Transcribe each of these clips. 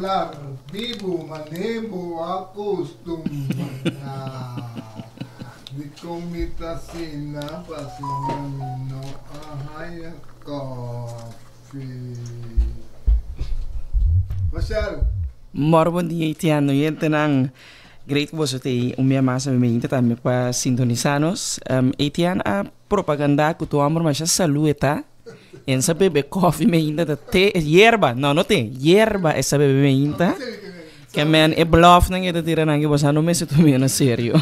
hablar bibu mane bo a kustumbrá. Dikon mi ta asina pasobra mi no a haña kòfi. Rochelle. Mor bon dia Etienne, oyentenan. Great ku boso ta ei un bia mas ami meinta tambe pa sintonisa nos. Etienne a propaganda ku tu homber masha salu e ta. En sa bebe koffie meinta ta te yerba, no no te, yerba e sa bebe meinta. Ke men e bluff nan ke ta tira nan ke boso no mester tuma na serio.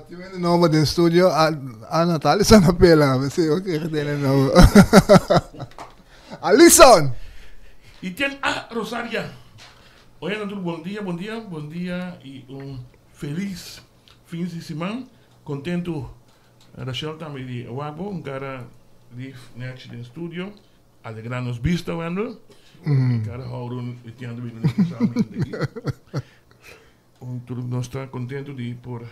Tin hende nobo den studio, a Natalia sa na pela, si ok hende nobo. Alison! Y ten a Rosaria. Oye nan tur bon dia, bon dia, bon dia y un feliz fin di siman. Contento Rachel tambe di wak bo un cara lief nechi den studio. Alegra nos bista Wendel. E cara houden e tienda bini na samen aki. Un tur nos ta contento di por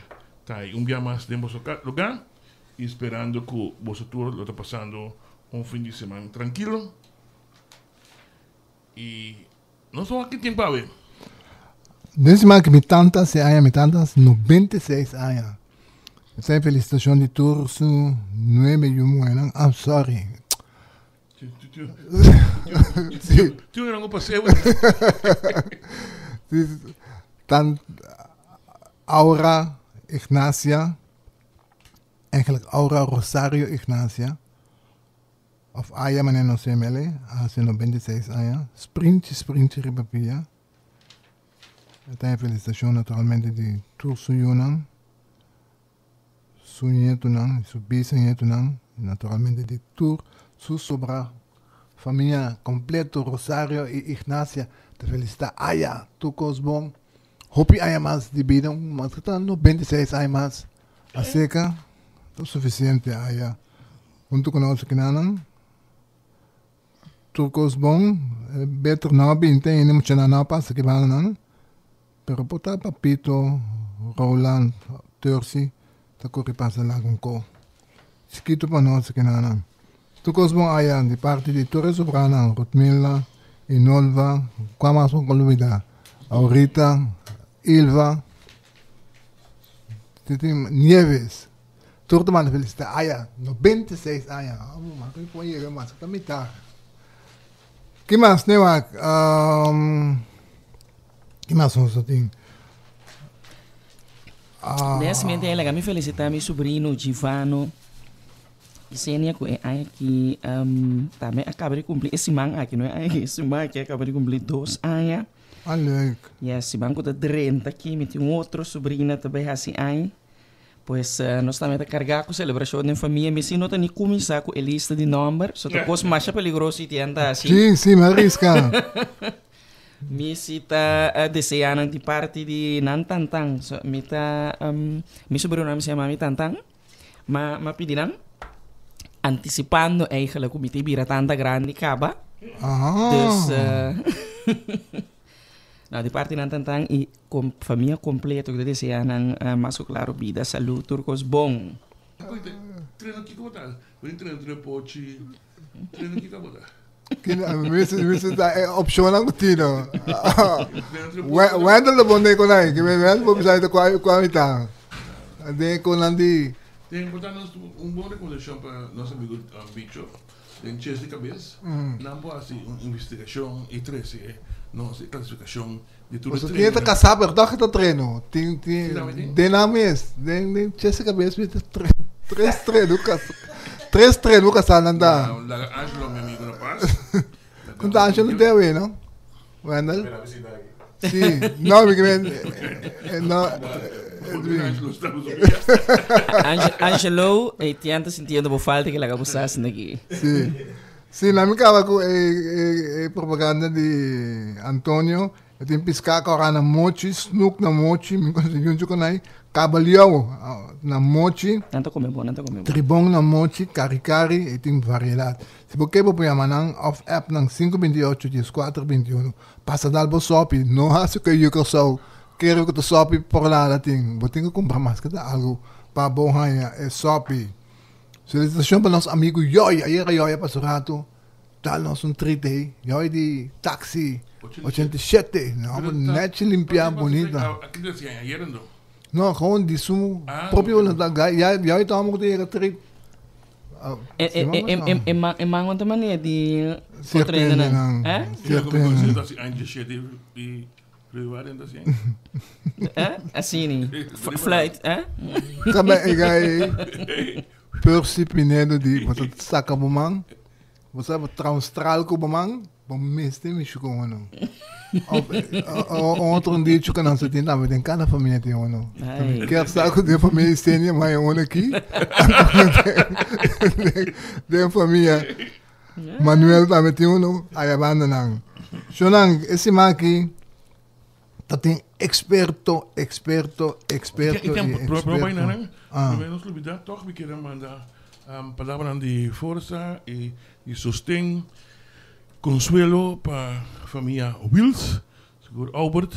ta ahí un bia mas den boso lugar y sperando cu boso tur lo ta pasando un fin di siman trankilo. Y nos ta wak ki tempo awe. Den siman ki mi tanta hasi aña, mi tanta hasi 96 aña. Esei felicitacion di tur su nuebe yu muhernan. Ah, sorry. Sí. Tin un paseo. Sí, tan Aura Ignacia, eigenlijk Aura Rosario Ignacia. Of aya manera nos yama el e, a hasi 96 aña. Sprintje, sprintje riba pia. E ta e felicitacion naturalmente di tur su yunan, su nietunan, su bisanietunan, y naturalmente di tur su sobra famia completo Rosario y Ignacia ta felicita aya tur cos bon. Hopi aña mas di bida, mas cu ta 96 aña mas acerca ta suficiente aya. Hunto cu nos kinanan tur cos bon, beter no a binti ainda muchanan no a pasa ki bandanan, pero por ta Papito, Roland, Tursi ta cori pasa laga un co chikito pa nos kinanan. Tur cos bon aya di parti di tur e sobranan, Rutmila, Inolva, cua mas bo por lubida, Aurita, Ilva, Nieves. Tur ta manda felicita aya 96 aña amo mas mi por yega mas ta mitad ki mas ne wak um, ki mas nos ta tin ah. Nesse mente laga mi felicita mi sobrino Givano Isenia ku e aña ki um, tambe acaba de cumplir e siman aki no e aña ki e siman aki acaba de cumplir 2 aña. Ah, leuk. Yes, siman ku ta drenta aki mi tin un otro sobrina tambe hasi aña. Pues nos tambe ta carga cu celebracion den famia. Mi si no ta ni cuminsa cu e lista di nomber. So ta cos masha peligroso y tienda ta haci. Sí, sí, mi a risca. Mi si ta desea nan di parti di nan tantan. So mi ta, mi sobrinonan mi sa yama mi tantan. Ma, ma pidi nan, anticipando eigenlijk cu mi ta bira tanta grandi caba. Ah. Dus, Nou, di parti nan tantan y com famia completo, cu ta desea nan mas cu claro bida, salud, tur cos bon. Treno kiko bo ta? Bo tin treno treno pochi. Treno kiko bo ta? Mester ta e opcionnan cu tin no. Wendel ta bon den con ai. Wendel por bisa cua cua mi ta. Den con nan di. Tin por ta nos un bon recomendacion pa nos amigo Bicho. Den ches di kabes, nan por hasi un investigashon i trese nos e klasifikashon di tur e Pasobra tin e ta kasá pero tòg e ta treno. Tin tin den nan mes den den ches di kabes mi ta tres treno kas tres treno kasá nan ta. Laga Angelo mi amigo na pas. Kon ta Angelo te awe no? Wendel? Si, no mi ke men no. Angelo, e tian ta sintiendo bo falta ke laga bo sa asina aki. Si. Si, na mi kaba ku e e propaganda di Antonio, e tin piská kòrá na mochi, snoek na mochi, mi konsiguí un chukonai, kabeljou na mochi. Nan ta kome bon, nan ta kome bon. Tribon na mochi, kari kari, e tin variedat. Si bo ke bo por yama nan òf app nan 528 14 21. Pasa dal bo sopi, no hasi ku e yu Kòrsou kere ku ta sopi por nada tin. Bo tin ku kumpra mas ku ta algu pa bo haña e sopi. Felisitashon pa nos amigu Yoy, ayera Yoy a pasa un ratu. Dal nos un treat ei. Yoy di taxi 87. No, netjes limpia, bonita. No, gewoon di su propio voluntad. Ya, yoy ta amo ku ta yega treat. E man e man ta manera di kontrende nan. Eh? Eh? Asini. Fluit, eh? Kaba e gai Percy Pinedo di bo ta saka bo man, bo sa bo traha un straal ku bo man, bo mester mishi ku uno. Of un otro un dicho ku nan sa tin tambe den kada famia tin uno. Ai. Kier sa ku den famia Yesenia ma e uno aki. Den famia Manuel tambe tin uno, aya banda nan. Shonang, e siman aki Ta tin experto, experto, experto I y prome experto. bai nan, Ah. prome nos lubida toch mi kier a manda palabranan di forsa y di sosten, consuelo pa famia Wiels, sigur Aubert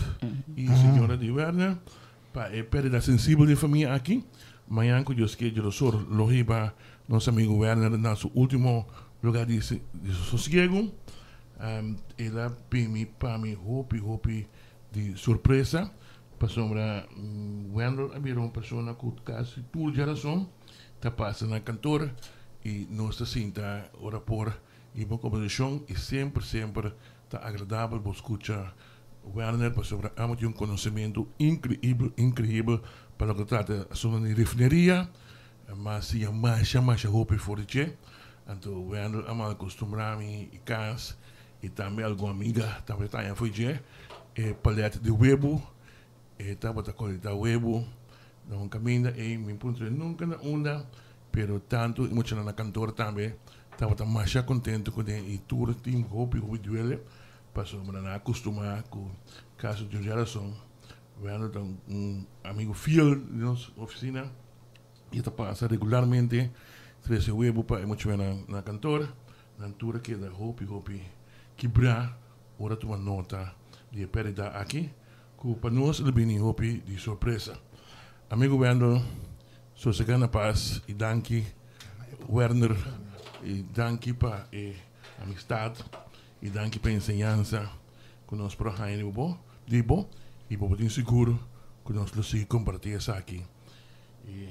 y señora di Werner, pa e perdida sensibel di e famia aki. Mañan cu Dios kier Djorosor lo hiba nos amigo Werner na su ultimo lugar di sosiego. El a bini pa mi hopi hopi di sorpresa pasobra Wendell a bira un persona ku kasi tur djarason ta pasa na kantor i nos ta sinta ora por hiba un kombersashon i semper semper ta agradabel bo skucha Werner pasobra amo tin un konosementu inkreibel inkreibel pa loke ta trata asuntu di refineria mas siña masha masha hopi for di dje. Anto Wendel a mal costumbrá mi i cas i tambe algun amiga tabata taña fo'i dje e palet di webu. E tabata colectá webu na un caminda ei mi puntra nunca na unda, pero tanto e muchanan na kantoor tambe tabata masha contento cu den i tur tin hopi hopi duele pasobra nan a costumá cu caso di Geraldson. Wendel ta un amigo fiel di nos oficina. I ta pasa regularmente trese webu pa e muchanan na kantor. Nan tur a keda hopi hopi kibrá ora tuma nota di e pèrdida aki, ku pa nos lo bini hopi di sorpresa. Amigo Wendell, sosegá na pas i danki Werner i danki pa e amistat i danki pa e enseñansa ku nos por a haña di bo di bo i bo por tin sigur ku nos lo sigui kompartí esaki. Y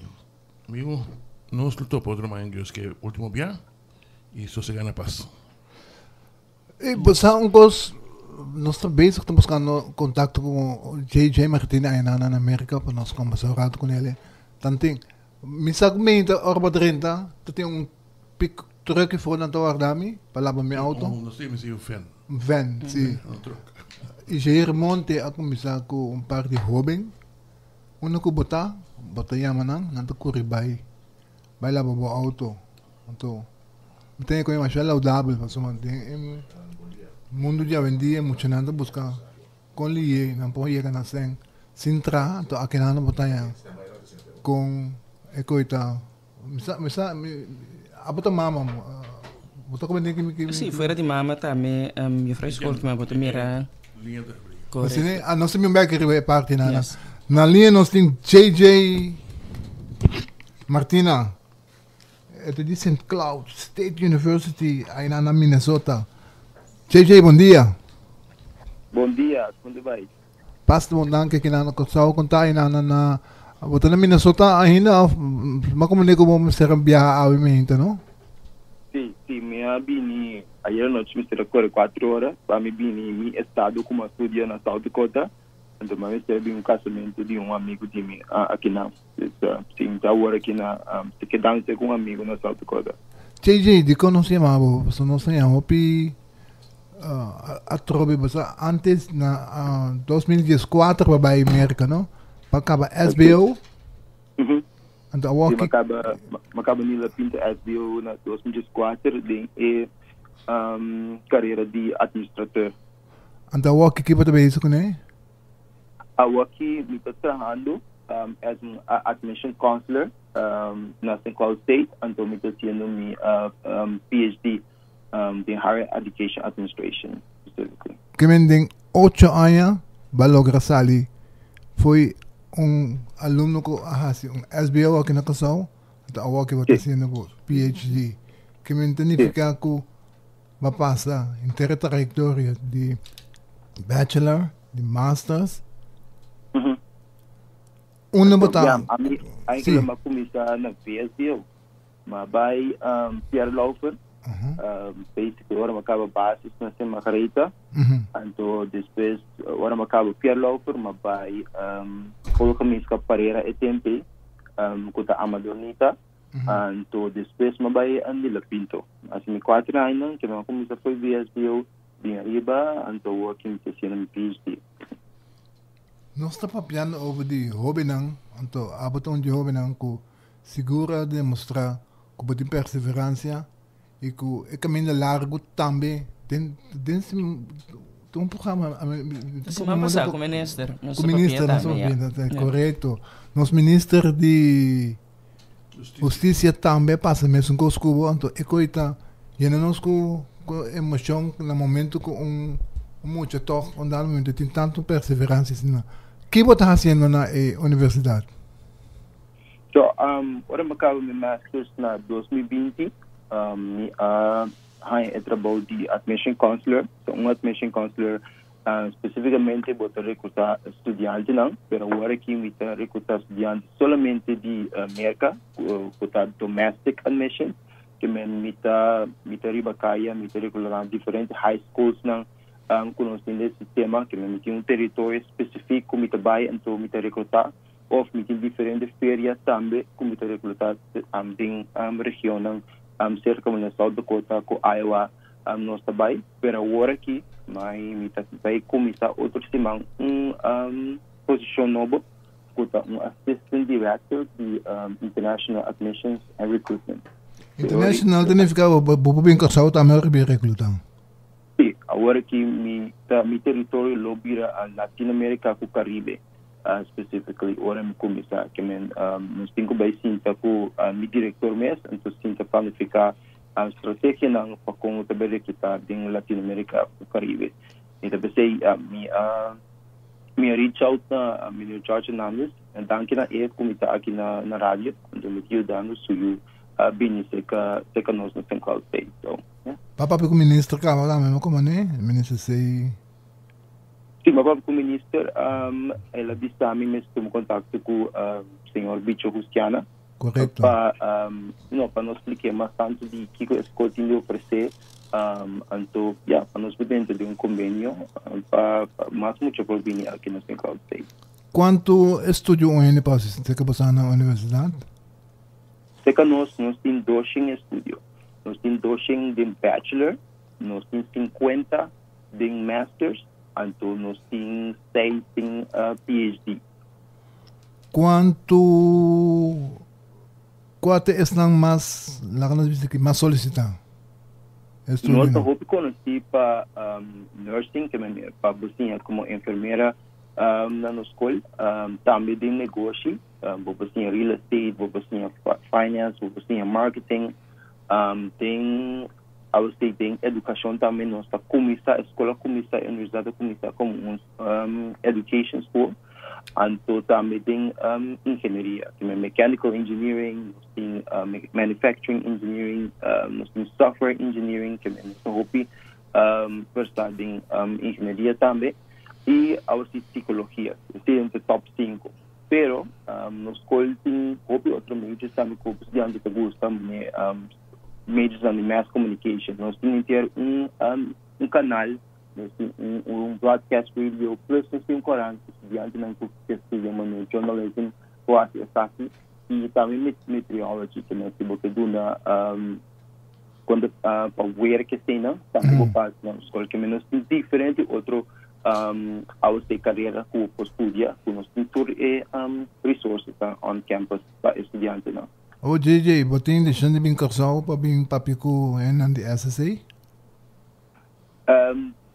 amigo, nos lo topa otro mañana Dios ke ultimo bia y sosega na paz. E bo sa un kos, nos ta bezig ta buskando kontakto ku JJ Martina ayá na Amerika pa nos kombersá un rato ku nel. Tantin, mi sa ku meinta ora bo drenta ta tin un pik truck for nan ta warda mi pa laba mi auto. Un, nos tin un van. Un van, si. Un truck. Y Jair Monte a kuminsá ku un par di hoben. Unda ku bo ta, bo ta yama nan, nan ta kuri bai, bai laba bo auto. Anto, mi ta koñe masha laudabel pasobra den e mundu di awendia muchanan ta buska kon liye nan por yega na sèn sin traha, anto akinan bo ta haña kon e koe ta. Mi sa, mi sa, mi, abo ta mama, bo ta komende ki mi, ki mi. Sí, fuera di mama tambe, juffrouw Scholtma, bo ta mira. Correcto. Ah, nos tin un bek riba e parti na. Yes. Na linha nos tin JJ Martina. E ta di St. Cloud State University, ahí na Minnesota. JJ, bon dia. Bon dia, kon ta bai? Pas bon danki ki nan Kòrsou kon ta na na bo ta na Minnesota ainda of ma komo ku bo mester a biaha awe meinta no? Si, si, mi a bini ayera nochi mester a kore kuater ora pa mi bini mi estado ku mi a studia na South Dakota, anto mi a mester a bini un kasamentu di un amigu di mi akinan. Dus si, mi ta awor aki na ta kedando ku un amigu na South Dakota. JJ, dikon nos yama bo? Pasobra nos ta yama hopi Atrobe bo sa antes na 2014 pa bai Merca no pa caba SBO. Anto awor ki makaba makaba ni la pinta SBO na 2014 den e carera di administrateur. Anto awor ki ki bo ta bezig kuné? Awor ki mi ta trahando as un admission counselor na St. Cloud State anto mi ta haciendo mi PhD. Den Higher Education Administration specifically. Ke men den ocho aña ba logra sali fo'i un alumno ku a hasi un SBO aki na Kòrsou, anto awor ke bo ta hasiendo bo PhD. Ke men ta nifiká ku. Bo a pasa henter e trayectoria di bachelor, di masters. Unda bo ta? Ja, ami eigenlijk m'a cuminsa na VSBO. M'a bay Pierre Lauffer. Basically ora m'a caba basis na Sint Margaretha. Anto despues ora m'a caba Pierre Lauffer m'a bay Schoolgemeenschap Parera e tempo ey cu ta Amador Nita. Anto despues m'a bay Nila Pinto. Haci mi cuater añanan ke mi a cuminsa fo'i VSBO bin ariba anto awor aki mi ta haciendo mi PhD. Nos ta papiando over di hobennan, anto abo ta un di hobennan ku sigur a demostrá ku bo tin perseverancia i ku e kaminda largu tambe den den ta un programa Siman pasá ku minister nos ta papia tambe ya. Korekto nos minister di hustisia tambe a pasa mesun kos ku bo anto e koi ta yena nos ku emoshon na momento ku un mucha tòg un dado momento tin tantu perseveransia asina. Ki bo ta hasiendo na e universidat? So, ora mi a kaba mi masters na 2020, mi a haña e trabou di admission counselor. So, un admission counselor Spesífikamente bo ta rekrutá studiantenan, pero awor aki mi ta rekrutá studiante solamente di Merka, ku ta domestic admission. Ke men mi ta mi ta riba kaya, mi ta rekrutá diferente high schoolsnan ku nos tin den sistema. Ke men mi tin un teritorio spesifik ku mi ta bai anto mi ta rekrutá òf mi tin diferente feria tambe ku mi ta rekrutá den regionnan serka manera South Dakota ku Iowa. Nos ta bai, pero awor aki mai mi ta bai kuminsá otro siman un posishon nobo ku ta un Assistant Director di International Admissions and Recruitment. International ta nifiká bo bo por bin Kòrsou tambe ora bin reklutá? Sí, awor aki mi ta mi teritorio lo bira Latinoamérika ku Karibe specifically ora mi kuminsá. Ke men nos tin ku bai sinta ku mi direktor mes, anto sinta planifiká Strategianan pa kon lo ta bai rekluta den Latinoamerika ku Karibe. Mi ta p'esei mi a mi a reach out na Meneer George Hernandez en danki na e ku mi ta aki na na radio anto mi ta yudando su yu a bini serka serka nos na Saint Cloud State. So, yeah. Pa papia ku minister kaba tambe mi komo ne? Minister sei. Si, mi a papia ku minister, el a bisa mi mester tuma kontakto ku señor Bicho Justiana. Correcto. Pa, no, pa nos spliké mas tantu di kiko e skol tin di ofresé, anto, ya, pa nos por dentro di un kombenio, pa mas mucha por bini aki na Saint Cloud State. Kuantu estudio un hende por hasi serka boso na universidat? Serka nos, nos tin doshen estudio. Nos tin doshen den bachelor, nos tin sinkuenta den masters, anto nos tin seis den PhD. Kuantu kua ta esnan mas laga nos bisa ki mas solisitá? Nos ta hopi konosí pa nursing, ke men pa bo siña komo enfermera na nos skol. Tambe den negoshi, bo por siña real estate, bo por siña finance, bo por siña marketing. Den I would say den edukashon tambe nos ta kuminsá, e skol a kuminsá, e universidat a kuminsá komo un education school. Anto tambe den ingenieria, tin mechanical engineering, nos tin manufacturing engineering, nos tin software engineering, ke nos ta hopi versa den ingenieria tambe, i awo si psicologia, esei ta top sinku. Pero nos skol tin hopi otro majors tambe ku studiante ta gusta, manera majorsnan di mass communication, nos tin henter un kanal. Nos tin un broadcast radio plus nos tin un korant ku studiantenan ku ke studia manera journalism por hasi esaki i tambe meteorology ke men si bo ke duna konta pa weer ke eseinan tambe bo por hasi na nos skol. Ke men nos tin diferente otro awe karera ku bo por studia ku nos tin tur e resourcesnan on campus pa e studiantenan. Awo JJ, bo tin intenshon di bin Kòrsou pa bin papia ku hendenan di SSA?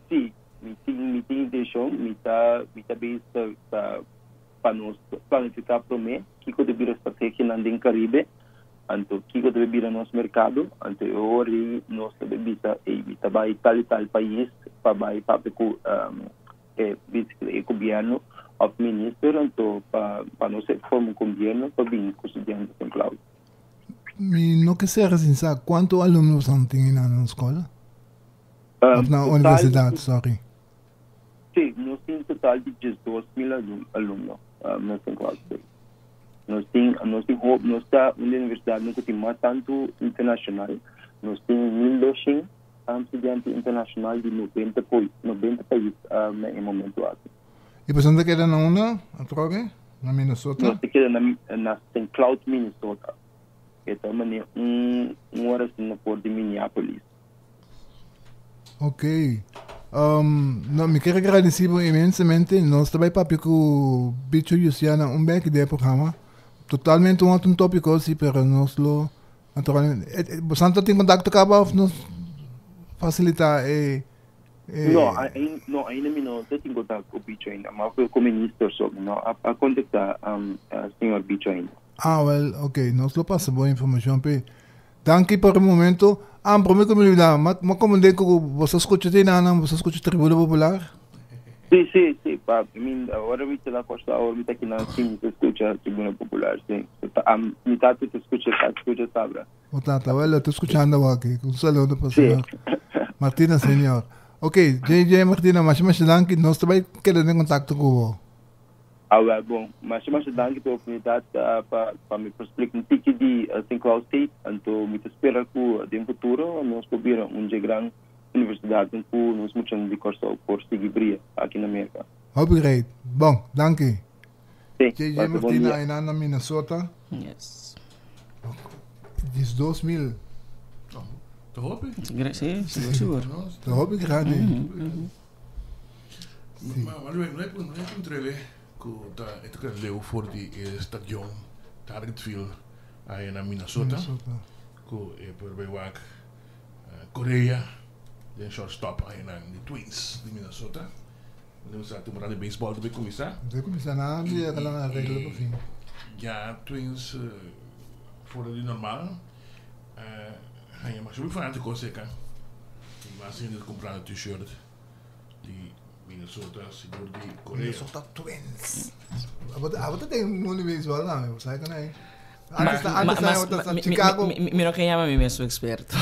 Sí, mi tin mi tin intenshon, mi ta mi ta bezig ta ta pa nos planifiká promé kiko ta bira strategianan den Karibe, anto kiko ta bira nos merkado, anto e ora ei nos ta bai bisa ey mi ta bai tal i tal pais pa bai papia ku e basically e gobièrnu òf minister anto pa pa nos forma un gobièrnu pa bini ku studiante San Claudio. Mi no ke sera sin sa kuantu alumno boso tin einan na skola? Of na universidat, sorry. Si, nos tin total di 12.000 alumno na Saint Cloud State. Nos tin, nos tin hopi, nos ta un di universidatnan ku tin mas tantu internashonal. Nos tin 1200 studiante internashonal di 90 90 pais na e momentu aki. I boso ta keda na unda atrobe? Na Minnesota? Nos ta keda na na Saint Cloud, Minnesota. E ta manera un un ora asina for di Minneapolis. Ok. Um, no, mi quiero agradecer inmensamente. Nos ta bai papia ku Bicho Jusiana un bek de programa. Totalmente un otro tópico, sí, pero nos lo naturalmente. Eh, eh, ¿Vos tanto tin contacto caba of nos facilita eh, eh, No, ainda, no, ainda mi no ta tin contacto ku Bicho ainda. Ma ku ku minister so, mi no a, a contacta um, uh, señor Bicho ainda. Ah, wel, ok. Nos lo pasa bo informacion pe. Danki pa e momento. Ah, prome ku mi olvidá, ma ma komandé ku bo sa skucha te nan, bo sa skucha Tribuna Popular? Sí, sí, sí, pa, I mean, ora mi ta na Kòrsou, ora mi ta kinan, sí, mi ta skucha Tribuna Popular, sí. So ta, am, mi tata ta skucha, ta skucha sabra. Bo tata, wel, e ta skuchando awor aki. Un saludo pa Sí. señor Martina senior. Ok, JJ Martina, masha masha danki. Nos ta bai keda den kontakto ku bo. Awel bon, masha masha danki pa e oportunidat pa pa mi por splika un tiki di Saint Cloud State. Anto mi ta spera ku den futuro nos por bira un dje gran universidatnan ku nos muchanan di Kòrsou por sigui bria aki na Merka. Hopi great. Bon, danki. Sí, JJ pasa bon Martina dia. ainan na Minnesota. Yes. 12.000. Ta hopi. Sí, sigur, sigur. Ta hopi grandi. Ma ma no e no e puntrele ku ta e ta leu for di e stadion Target Field aya na Minnesota ku e por bay wak Korea den shortstop aya nan di Twins di Minnesota. Bo sa temporada di baseball ta bay kuminsá. Bay kuminsá nan dia ta nan aregla por fin. Ya Twins for di normal haña masha hopi fanátiko seka i mas hende ta kumprando t-shirt. Di Minnesota, sigur di Korea. Minnesota Twins. Abo abo ta den mundo di baseball tambe, bo sabe con ei. Antes ta antes ta abo ta Chicago. Mi no ke yama mi mes un experto.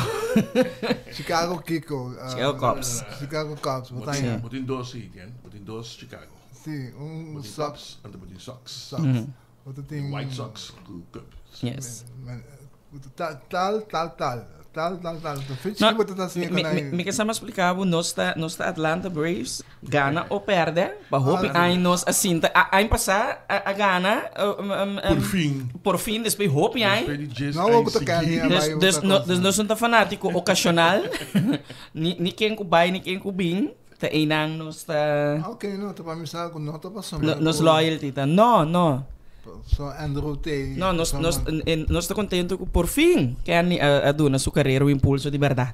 Chicago Kiko. Chicago Cubs. Chicago Cubs, bo ta ya. Bo tin dos si, tien. Bo tin dos Chicago. Si, un Bo tin Sox. Cubs, anto bo tin Sox. Sox. Bo ta tin White Sox ku Cubs. Yes. Tal, tal, tal, tal. Tal, tal, tal. De fiets No, bo ta siña mi, con mi, ahí. mi ke sa mas splika bo, nos ta, nos ta Atlanta Braves, gana o perde, pa hopi Ah, aña nos a sinta, a, aña pasá a, a gana, um, um, Por um, fin. por fin, despues hopi aña. Despues di djes No, aña bo ta sigui. kende a Dus, bai dus, otra no, cosa. dus nos no ta fanátiko okashonal, ni, ni ken ku bai, ni ken ku bin, ta einan nos ta, Ah, ok, no, ta pa mi sa ku no ta pasobra no, nos ku- loyalty ta, no, no. So Andrew Tate. No, nos, so nos, en, nos ta contento cu por fin Kenny a, a duna su carrera un impulso di berdad.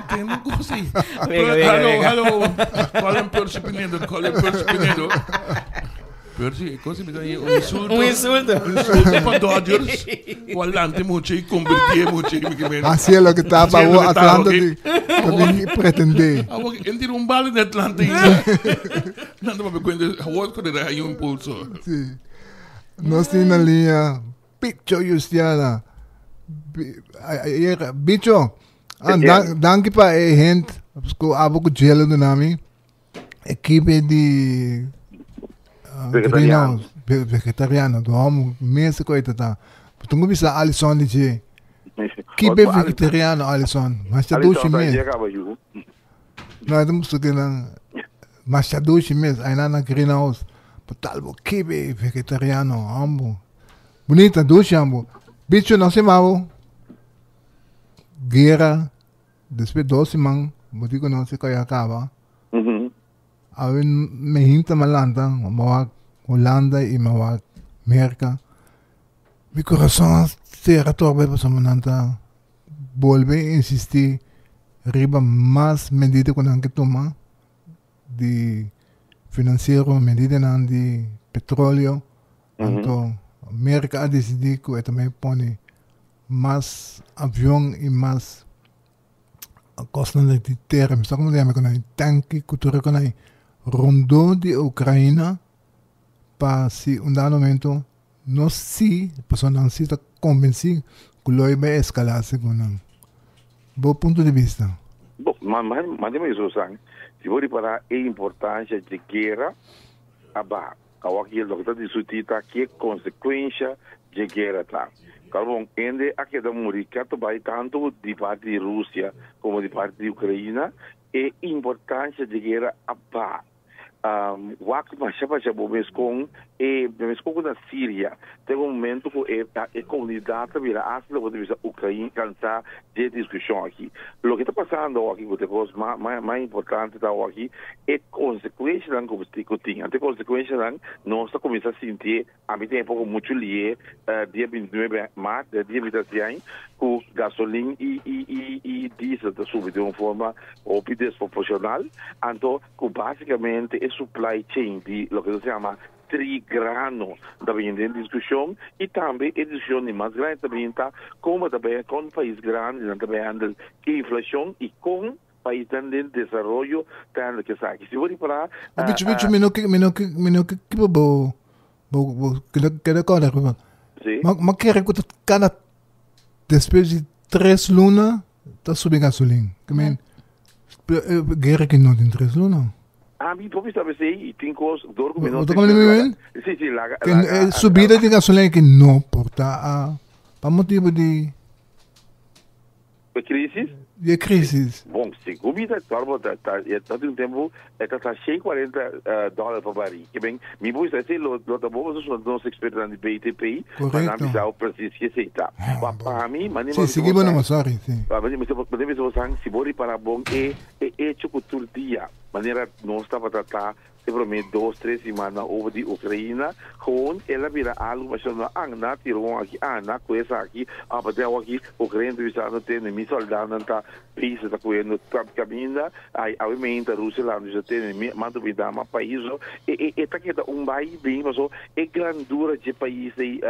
Tengo cosa ahí. Venga, venga, Hallo, venga. hallo. Colin Percy Pinedo, Colin Percy Pinedo. Percy, cosa mi dai un insulto. Un insulto. Un insulto pa Dodgers. Cualante mucho y convertí mucho y mi que menos. Así es lo que estaba Así es lo que estaba, Atlanta ok. di, también pretendé. Ah, porque él tiró un bala de Atlanta y Nando pa me cuenta, awor cu era hay un impulso. Sí. Nos tin na liña Bicho Justiana. Ayer, Bicho, ah, dan, danki pa e hint ku abo ku Jello dunami. Ekipe di uh, Vegetariano. Greenhouse, vegetariano, do homo mesa ko ita ta. Tungo bisa Alison di je. Kipe vegetariano Alison, mas ta dushi mes. No, ito musto que nan mas ta dushi mes, ay na greenhouse. Total bo kibe vegetariano, ambo. Bonita dushi ambo. Bicho no se mavo. Guerra, después dos siman, bo digo no se kaya acaba. Awe me hinta malanta, mawak Holanda y mawak Merca. Mi corazón cera torbe pasobra nan ta bolbe insisti riba mas medida ku nan ke tuma di financiero, medidanan di petroleo. Anto Merca a decidi ku e ta bay pone mas avion y mas kosnan di tera, mi sa komo ta yama ku nan, tanki ku tur e konai rondó di Ukraina pa si un dado momento nos si, pasobra nan si ta konvensí ku lo e bai eskalá segun nan. Bo punto di bista? Ma ma san, si bo ripará e importansia di guera a baha. Awor aki loke ta diskutí ta ki konsekuensia di guera ta. Klaro, hende a keda muri bai tantu di parti di Rusia komo di parti di Ukrania, e importansia di guera a baha. Wak masha masha bo mes kon e mes kon na Siria tin un momento ku e komunidat ta bira hasta loke ta bisa Ukrania kansá di diskushon aki. Loke ta pasando aki ku e kos mas importante ta aki e konsekuensianan ku tin. Anto e konsekuensianan nos ta kuminsá sinti ami tin poko muchu lié dia 29 maart, dia 26, ku gasolin i diesel ta subi di un forma hopi desproporshonal. Anto ku básikamente e supply chain di loke ta yama trigrano tambe den diskushon i tambe e diskushon di mas grandi tambe ta kon tambe kon pais grandi tambe handle inflashon i kon pais den desaroyo ta ke sa. Si bo ripará Bicho, bicho, mi no ke mi no ke mi no ke bo bo bo keda keda kòrda. Si. Ma kere ku kada despues di 3 luna ta subi gasolin. Ke men guera ku no tin 3 luna. Ah, mi propio sabe si tin kos dor ku mi no Bo ta komprondé mi men? Si, laga Ke subida di gasolin ku no por ta a pa motibu di krisis. Di krisis. Bon, segun mi ta klaro, ta un tempu ta 140 dòler pa baril. Ke ben, mi por si lo ta bon so nos eksperto di BTP, pa nan bisa presis ke sei ta. Pa pa mi, mani Si, sigui bo no, sorry, si. Pa mi, mi bisa si bo ripará bon e hecho ku tur dia, manera nos tabata ta e promé 2, 3 siman over di Ukrania, gewoon el a bira algu mas no ang na tiro aki, ah na kues aki, ah pa aki Ukrania ta bisando tene mi sòldánan ta pisa ta kuendo kaminda, ai obviamente Rusia la bisa tene mi mando mi dama pais e ta keda un bai bin paso e grandura di pais ei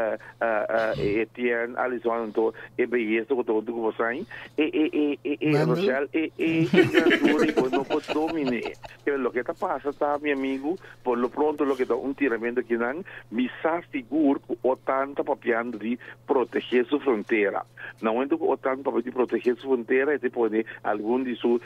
Etienne Alisson anto e beyesa ku ta ku sai e Rochelle e grandura i no por dominá. Pero loke ta pasa ta, mi amigu, por lo pronto loke ta un tiramentu akinan, mi sa sigur ku OTAN ta papiando di protegé su frontera. Na momento ku OTAN papia di protegé su frontera, e ta pone algun di su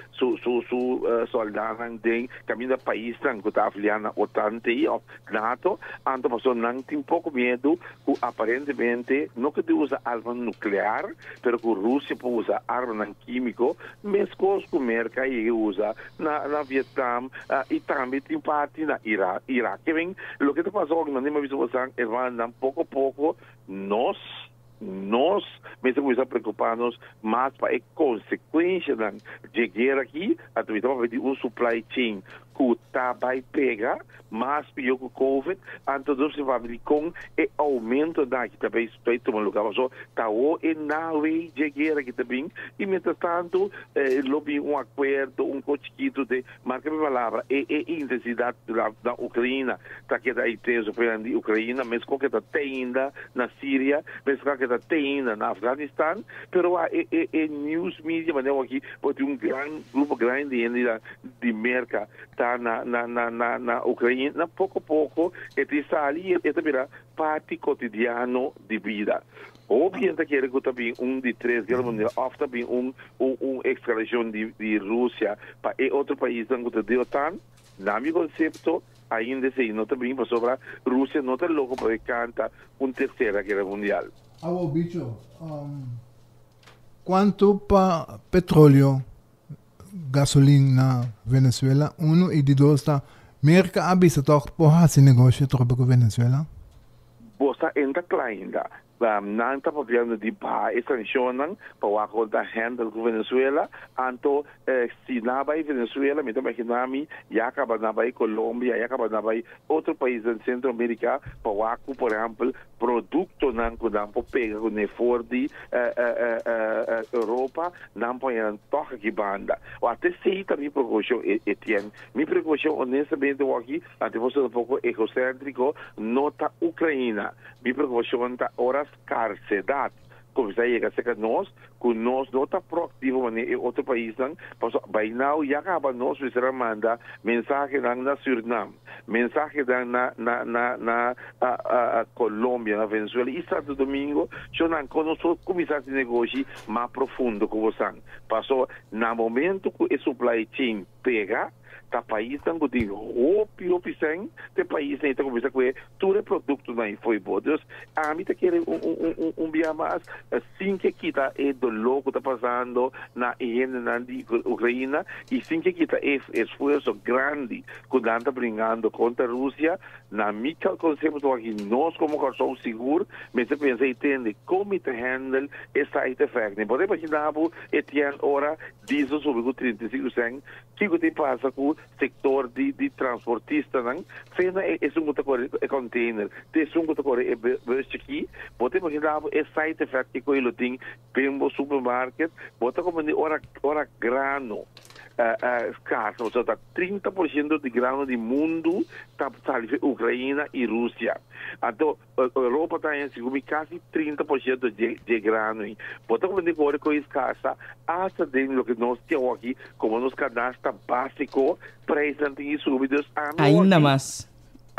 sòldánan den kaminda paisnan ku ta afiliá na OTAN te òf NATO, anto pasobra nan tin poko miedu ku aparentemente no ku usa arma nuklear, pero ku Rusia por usa armanan kímiko, meskos ku Merka a usa na Vietnam i tambe tin parti na Irak. Irak. Ke ben, loke ta pasando, mi a bisa hermano, poko poko nos mester kuminsá preokupá nos mas pa e konsekuensianan di guera aki, a di un supply chain ku ta bai pega mas pió ku COVID, anto nos ta kon e oumento aki tambe ta tuma lugá. So, ta o e nawe di guera aki tambe, i mientras tantu, lo bin un akuerdo, un kos chikitu di, marka mi palabra, e intensidat na Ukrania, ta keda intenso na Ukrania, meskos ku ta ainda na Siria, meskos ku ta ainda na Afganistan, pero e news media, mas aki, pasobra un gran grupo grandi di hende di Merka ta na Ukrania, na poko poko, e ta sali e ta bira parti kotidiano di bida. Hopi hende kere ku tambe un di tres guera mundial, òf tambe un eskalashon di Rusia pa e otro pais ku ta di OTAN, na mi konsepto, ainda si no tambe pasobra Rusia no ta loko pa kanta un tersera guera mundial. Awo, bicho, kuantu pa petroleo, gasolin na Venezuela? Uno i di dos ta Merka a bisa toch por hasi negoshi trobe ku Venezuela? Bosa entra ainda. Nan ta papiando di baha e sanshonnan pa wak ta handle ku Venezuela. Anto si nan bai Venezuela, mi ta imaginá mi ya kaba nan bai Colombia, ya kaba nan bai otro pais den Sentroamerika pa wak, por ehèmpel, produktonan ku nan por pega ku ne for di Europa, nan por toch aki banda. O ate sei ta mi preokupashon, Etienne. Mi preokupashon honestamente aki, ante bo un poko egoséntriko, no ta Ukrania. Mi preokupashon ta ora skarsedat. Kuminsá yega serka nos, ku nos no ta proaktivo manera e otro paisnan, pasobra by now ya kaba nos mester a manda mensahenan na Surinam, mensahenan na na na na Colombia, na Venezuela i Santo Domingo, shownan kon nos por kuminsá hasi negoshi mas profundo ku bosan, pasobra na momento ku e supply chain pega, ta paisnan ku tin hopi hopi sèn, ta e paisnan ei ta kuminsá kue tur e produktonan ei fo'i bo. Dus ami ta kere un un un un bia mas sin ke kita e doló ku ta pasando na e hendenan di Ukraina i sin ke kita e esfuerso grandi ku nan ta bringando kontra Rusia, na mi konsepto aki nos komo Kòrsou sigur mester pensa i tende kon mi ta handle e side effect. Bo ta imaginá bo e tien ora diesel subi ku 35 sèn? Kiko tin pasa ku sektor di di transportistanan? Fena e esun ku ta kore e container, te esun ku ta kore e bus chikí. Bo ta imaginá bo e side effect kiko e lo tin den bo supermarket? Bo ta komprendé ora ora grano skarsa, pasobra ta 30% di grano di mundu ta sali for Ukraina i Rusia. Anto Europa ta haña segun mi casi 30% dje grano ei. Bo ta comprende cu ora cu e escasa, hasta den loke nos tin awoki como nos canasta basico, prijsnan tin ki subi. Dus ami awor Ainda aki, mas.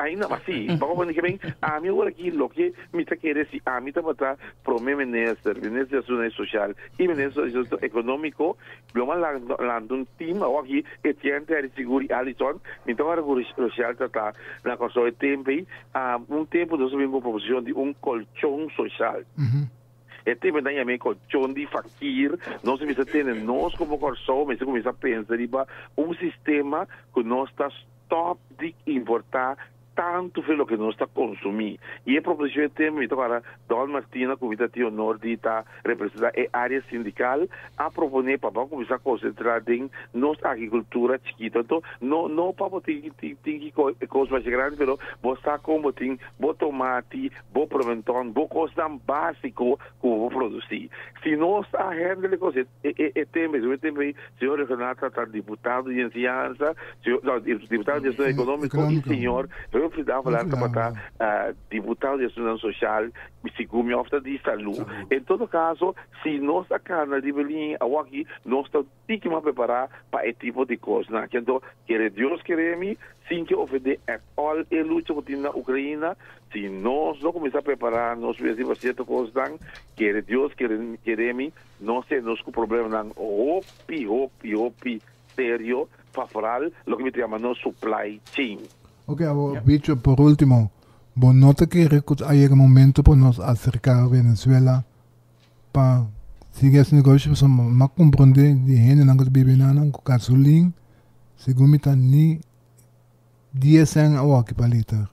ainda mas, si. Bo comprende ke men? Ami awor aki loke mi ta kere si ami tabata prome minister, minister di asuntonan social y minister di asuntonan economico, Lo a lanta un team awor aki Etienne Terry Sigur y Alison mi ta wara cu Rochelle ta ta na Corsou e tempo ey un tempo nos a bin cu un proposicion di un colchon social e tempo nan yama e colchon di fakir nos a bisa tene nos como Corsou mester cuminsa pensa riba un sistema cu nos ta stop di importa tantu fe loke nos ta konsumí. I e proposishon e tema mi ta para Don Martina ku mi ta tin honor di ta representá e área sindikal a proponé pa bo kuminsá konsentrá den nos agrikultura chikitu. Anto no no pa bo tin tin tin ki e kos masha grandi pero bo sa kon bo tin bo tomati, bo promentòn, bo kosnan básiko ku bo por produsí. Si nos a hèndel e kos e e e tema e tempu ei señor Reginald ta ta diputado di enseñansa, señor no diputado di asuntu ekonómiko i señor Humphrey Davelaar tabata diputado di asuntunan sosial segun mi òf ta di salú. En todo kaso si nos a kana riba e liña awaki nos ta tiki mas prepará pa e tipo di kosnan aki. Anto kere Dios kere mi sin ke ofendé at all e lucha ku tin na Ukraina si nos no kuminsá prepará nos mes riba sierto kosnan kere Dios kere kere mi Nos te nos ku problemanan hopi, hopi, hopi serio pa foral loke mi ta yama nos supply chain. Ok, awor Bicho, por ultimo, bo no ta kere ku a yega momento pa nos aserká Venezuela pa sigui hasi negoshi? Pasobra mi a komprondé di hendenan ku ta biba einan ku gasolin segun mi ta ni dies sèn awoki pa liter.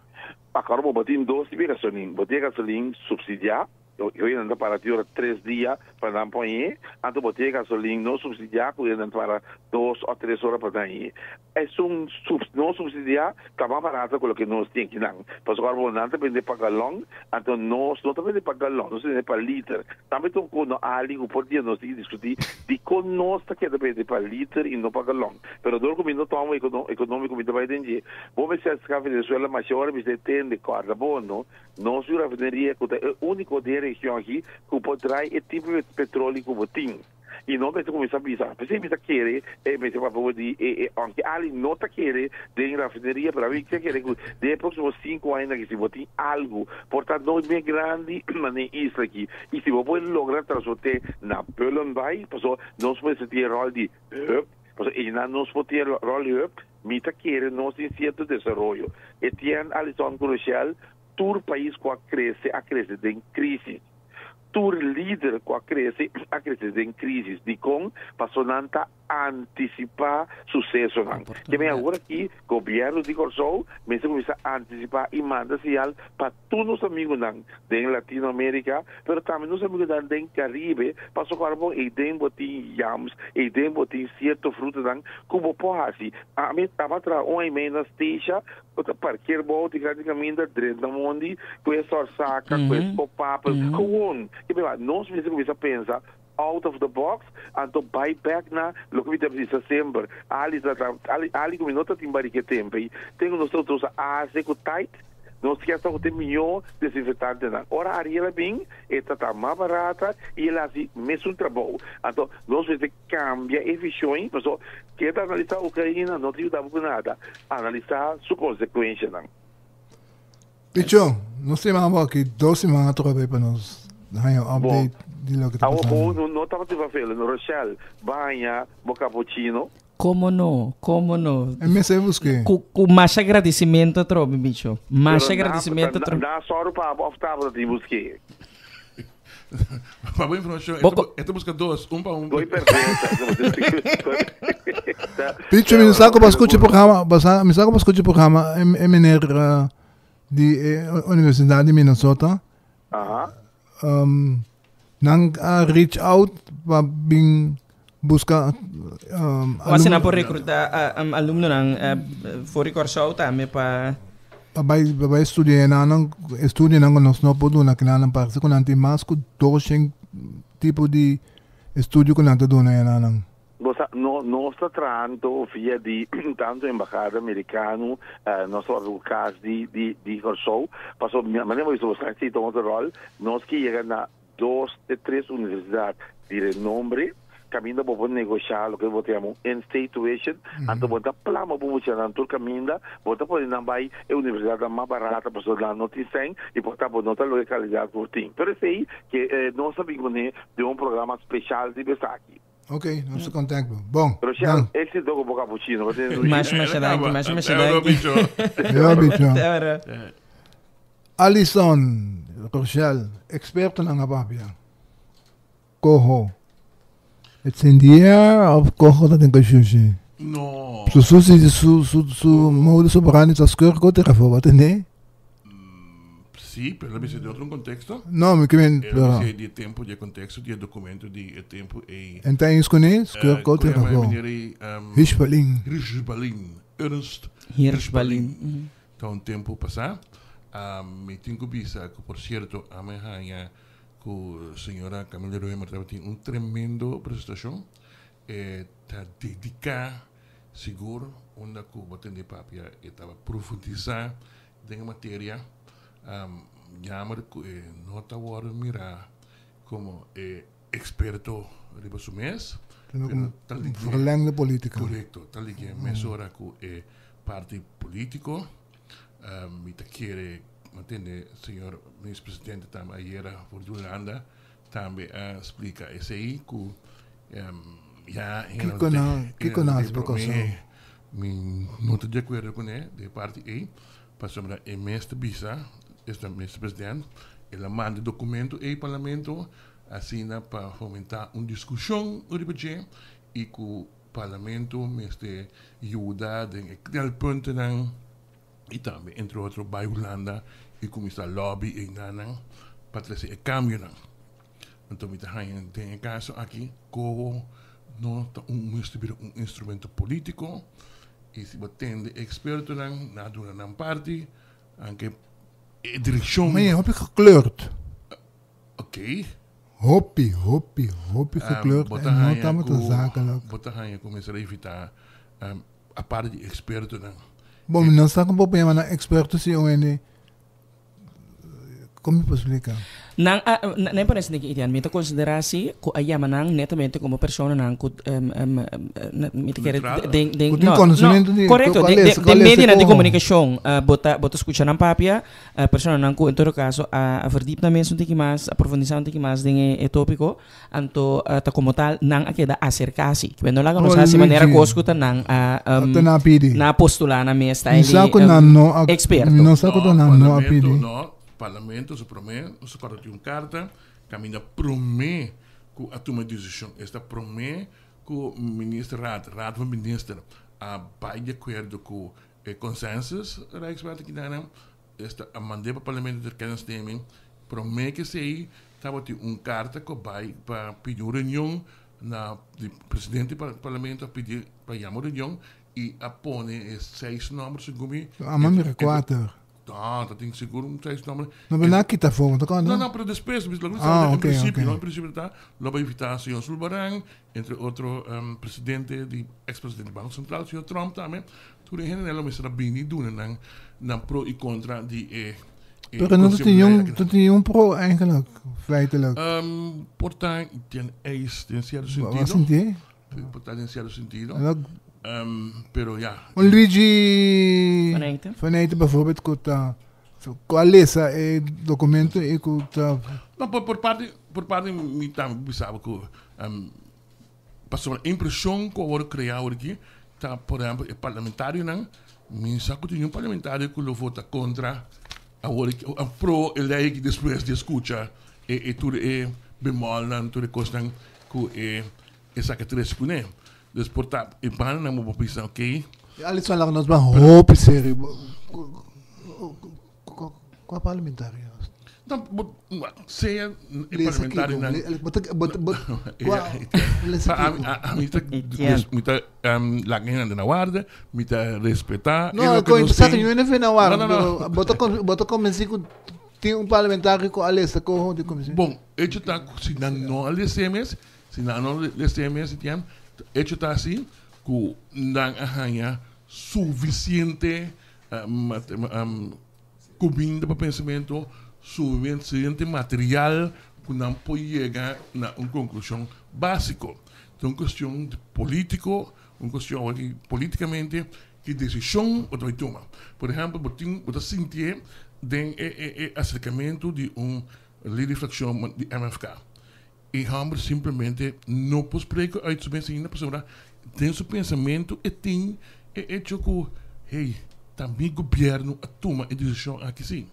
Akor bo tin dos tipo di gasolin, bo tin e gasolin supsidiá. Hoy nan ta para ti ora tres dia pa nan poñe, anto bo tin e gasolin no subsidiá ku nan ta para dos o tres ora pa nan e. Esun no subsidiá ta mas barato ku loke nos tin akinan. Pasobra ora bo nan ta bende pa galòn, anto nos no ta bende pa galòn, nos ta bende pa liter. Tambe ta un kos no ali ku por dia nos tin ki diskutí dikon nos ta keda bende pa liter i no pa galòn. Pero dor ku mi no tòma ekonómiko mi ta bai den dje. Bo mester aserká Venezuela masha ora mi mester tende kòrda bo no. Nos yu rafineria ku ta e úniko den e region aki ku por drai e tipo di petroli ku bo tin. I no mester kuminsá bisa, p'esei mi ta kere e mester papia bo di e e aunke Ali no ta kere den rafineria pero ami ta kere ku den e próksimo sinku añanan aki si bo tin algu por ta no bien grandi manera e isla aki i si bo por logra transport'é na Bullenbaai pasobra nos mester tin e ròl di hub pasobra einan nos por tin e ròl di hub. Mi ta kere nos tin sierto desaroyo. Etienne, Alison ku Rochelle, tur pais ku a krese a krese den krisis. Tur lider ku a krese a krese den krisis. Dikon? Paso nan ta antisipá susesonan. Ke men awor aki gobièrnu di Kòrsou mester kuminsá antisipá i manda señal pa tur nos amigunan den Latino America, pero tambe nos amigunan den Caribe, pasobra ora bo eyden bo tin yams, eyden bo tin cierto frutanan cu bo por haci. Ami tabata traha un aymey na Stacia, bo ta parkeer bo auto grandi caminda, drenta mondi, cu e sorsaca, cu e scopapel, gewoon. Nos mester cuminsa pensa out of the box, anto bay bek na loke mi ta bisa semper, Ali ta, Ali, Ali cu mi no ta tin barica e tempo ey, tengo nos ta usa ace cu tight. Nos kier sa ku tin mihó desinfetantenan. Ora Ariel a bin, e ta ta mas barata i el a hasi mesun trabou. Anto nos mester kambia e vishon ei, pasobra keda analisá Ukraina no ta yuda bo ku nada. Analisá su konsekuenshanan. Picho, nos tin bo aki dos siman atrobe pa nos haña un update di loke ta pasando. Awor bo no tabata vervelen, Rochelle, baña bo capuchino. Como no, como no. E mester busk'é. Ku ku masha gradisimentu atrobe, bicho. Masha gradisimentu atrobe. Nan a sòru pa bo òf tabata tin busk'é? Pa bo informashon, e ta buska dos, un pa un. Gooi perversa. Bicho, mi no sa ku bo a skucha e programa, mi sa ku bo a skucha e programa, e meneer di e Universidat di Minnesota. Aha. Nan a reach out pa bin busca um, O asina por recruta um, alumnonan for di Kòrsou tambe pa Pa bai pa bai studia nan nan estudionan ku nos no por duna kinan parse ku nan tin mas ku 200 tipo di estudio ku nan ta duna nan. Bo sa, no, nos ta trahando via di tanto embahada Mericano, nos ta papia cu cas di, di, di Corsou, paso manera bo bisa bo sa si ta otro rol, nos ke yega na dos te tres universidad di renombre, caminda bo por negosha loke bo ta yama un in-state tuition, anto bo ta plama bo muchanan tur caminda, bo ta pone nan bay e universidadnan mas barata pasobra nan no tin sèn y por ta bo no ta loke calidad por tin. Pero esey ke nos ta bin cune den un programa special riba esaki. Ok, nos ta content bo. Bon, Rochelle, dan. éxito cu bo cappuccino. Bo tene dushi. Masha, masha danki, masha, masha danki. Yo, bicho. Te ora. Alison, Rochelle, expertonan a papia. Coho. It's in the air of coho ta den kashushi? No. Su susi su su su modus operandi ta skeur ko tera for, wat nee? Sí, pero la bisa de otro contexto. No, mi ke men, El pero bisa di tempo, di contexto, di documento di e tempo ei. En ta eens kuné, skeur ko tera for. Meneer ei, Hirschbalin. Hirschbalin, Ernst Hirschbalin. Ta un tempo pasá. Mi tin ku bisa ku por cierto a mi haña ku señora Camila Römer tabatin un tremendo presentacion. E ta dedica sigur unda ku bo tende papia e taba profundisa den e materia. Jammer ku e no ta wòrdu mirá komo e eksperto riba su mes, pero ta lig'é. Verlengde politica. Korekto, ta lig'é mesora ku e parti politiko. Mi ta kere mantende señor minister presidente tambe ayera for di Hulanda Tambe a splika esei ku ya Kiko nan, kiko nan hasi pa Kòrsou? Mi no ta di akuerdo kuné den e parti ei, pasobra e mes ta bisa, esta Minister President, el a manda e dokumento ei Parlamento asina pa fomentá un diskushon riba dje i ku Parlamento mester yuda den e knelpuntennan. i tambe entre otro bai Hulanda i kuminsá lobby einanan pa trese e kambionan. Anto mi ta haña den e kaso aki koho no ta un mester bira un instrumento polítiko i si bo tende e ekspertonan nan a duna nan parti anke e direkshon. Ma e hopi gekleurd. Ok. Hopi, hopi, hopi gekleurd en no tabata zakelijk. Bo ta haña ku mester evitá aparte di ekspertonan. Bon, mi no sa kon bo por yama nan eksperto si un hende, kon mi por splika? Nan a, nan e parese di ki mi ta konsiderá si ku a yama nan netamente komo personanan ku mi ta kere den, den, Ku tin konosementu di, korekto, den, den medionan di komunikashon bo ta, bo ta skucha nan papia, Personanan ku en todo kaso a verdiep nan mes un tiki mas, a profundisá un tiki mas den e tópiko, anto ta komo tal nan a keda aserká si. Kiben no laga nos hasi manera kos ku ta nan a nan a postulá nan mes ta e eksperto. No sa ku ta nan no a pidi. No, parlamento su promé, su kòrda tin un karta kaminda promé ku a tuma e desishon, esta promé ku ministerraad, raad van minister a bai di akuerdo ku E consensus Rijkswet aki nan esta a mand'é pa Parlamento ter kennisneming. Promé ke esei tabatin un karta ku a bai pa pidi un reunion na di presidente di Parlamento a pidi pa yama un reunion i a pone e seis nòmber segun mi. A manda kuater. No, ta tin sigur un seis nomber. No, pero nan a kita afó, no ta No, no, pero despues, lo que Ah, en ok, principio, ok. no, en principio ta, lo bai invita señor Sulbarán, entre otro presidente di, ex presidente di Banco Central, señor Tromp tambe. Tur e hendenan lo mester a bini duna nan, nan pro y contra di e, e Pero no ta concepto tin di ley un, aki. ta tin un pro eigenlijk, feitelijk. Por ta den eis, den cierto Bo a sentido. sinti? Por ta den cierto sentido. En dat Pero ya. Un Luigi Van Eyten. Van Eyten bijvoorbeeld ku ta ku a lesa e documento y ku ta No, por, por parte, por parte mi tambe bisaba ku pasobra e impresion ku a worde crea awor aki ta, por ehempel, e parlamentarionan, mi sa ku tin un parlamentario ku lo vota contra awor aki, o pro e ley aki despues di a scucha e, e tur e bemolnan, tur e cosnan ku e Esaki tres kuné. Dus por ta e bandanan bo por bisa ok. E Alisson laga nos ban hopi serio. Kua parlamentario? No, bo sea e parlamentarionan. Kua lesa kiko? Ami ta mi ta laga hende na warda, mi ta respetá. No, ko sa ku no fe na warda, pero bo ta bo ta konvensí ku tin un parlamentario ku a lesa koho di komishon. Bon, echo ta ku si nan no a lesa mes, Si nan no lester mes di tiemp, hecho ta asi cu nan a haya suficiente cuminda pa pensamento, suficiente material cu nan por yega na un conclusion basico. Ta un cuestion politico, un cuestion awor ki politicamente ki decision bo ta bay tuma. Por ehempel, bo tin, bo ta sintié den e acercamento di un lider di fraccion di MFK. E hòmber simplemente no por spreken uit su mes ainda pasobra den su pensamentu e tin e echo ku, hey, ta mi gobièrnu a tuma e desishon aki si.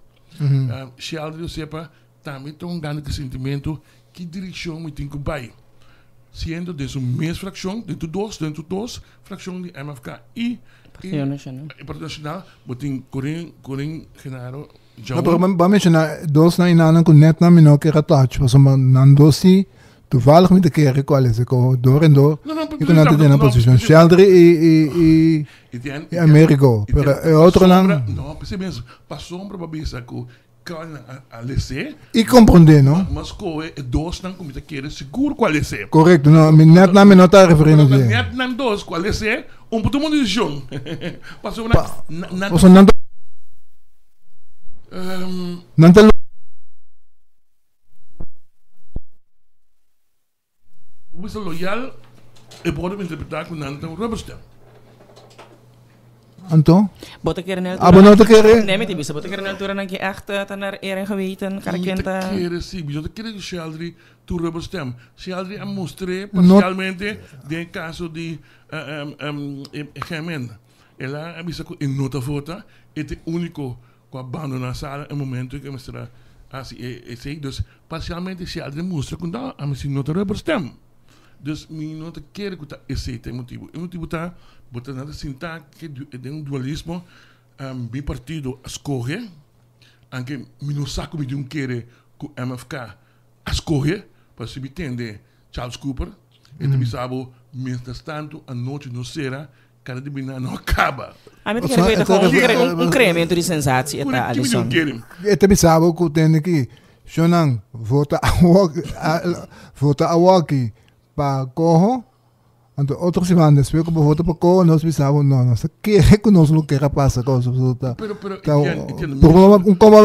Sheldry Osepa tambe ta un gana ku sentimentu ki direkshon mi tin ku bai, siendo den su mes frakshon, den tur dos, den tur dos frakshon di MFK i Partido Nashonal. i Partido Nashonal, bo tin Corin, Corin Genaro. No, pero bo a menciona dos na inanan cu net nan mi no kier a touch, pasobra nan dos si toevallig mi ta kere cual es e coho door en door y cu nan ta den nan posicion. Sheldry y y y Amerigo, pero e otronan. No, p'esei mes, pasobra bo a bisa cu cual nan a lese. Y comprende, no? Mas cohe e dosnan cu mi ta kere sigur cual lese. Correcto, no, mi net nan mi no ta referiendo di. Net nan dos cual lese, un por tuma un decision. Pasobra nan. Pasobra nan ta. Nan ta Bo loyal e por interpretá ku nan ta un rubber stamp. Anto? Bo ta kere na altura. Abo no ta kere? Nee, mi ta bisa bo ta kere na altura nan ki echt ta naar eer en geweten, Mi ta kere si, mi no ta kere ku Sheldry ta un rubber stamp. Sheldry a mustr'é parsialmente den e kaso di GMN. El a bisa ku e no ta vota, e ta e úniko ku a bandoná sala e momento ku e mester a hasi esei. Dus parsialmente si a demustra ku no, ami si no ta rubber stamp. Dus mi no ta kere ku ta esei ta e motibu. E motibu ta bo ta nan ta sinta ke den un dualismo, mi partido a skohe, anke mi no sa ku mi tin un kere ku MFK a skohe, pasobra si mi tende Charles Cooper, e ta bisa bo mientras tanto anochi no sera Kada di bina no a kaba. Ami ta kere weten gewoon un kreamentu di sensatie e ta Alison. E ta bisa bo ku tende ki shonnan vota vota awoki pa koho anto otro siman despues ku bo vota pa koho nos bisa bo no nos ta kere ku nos lo kere pasa kosa pasobra ta un komo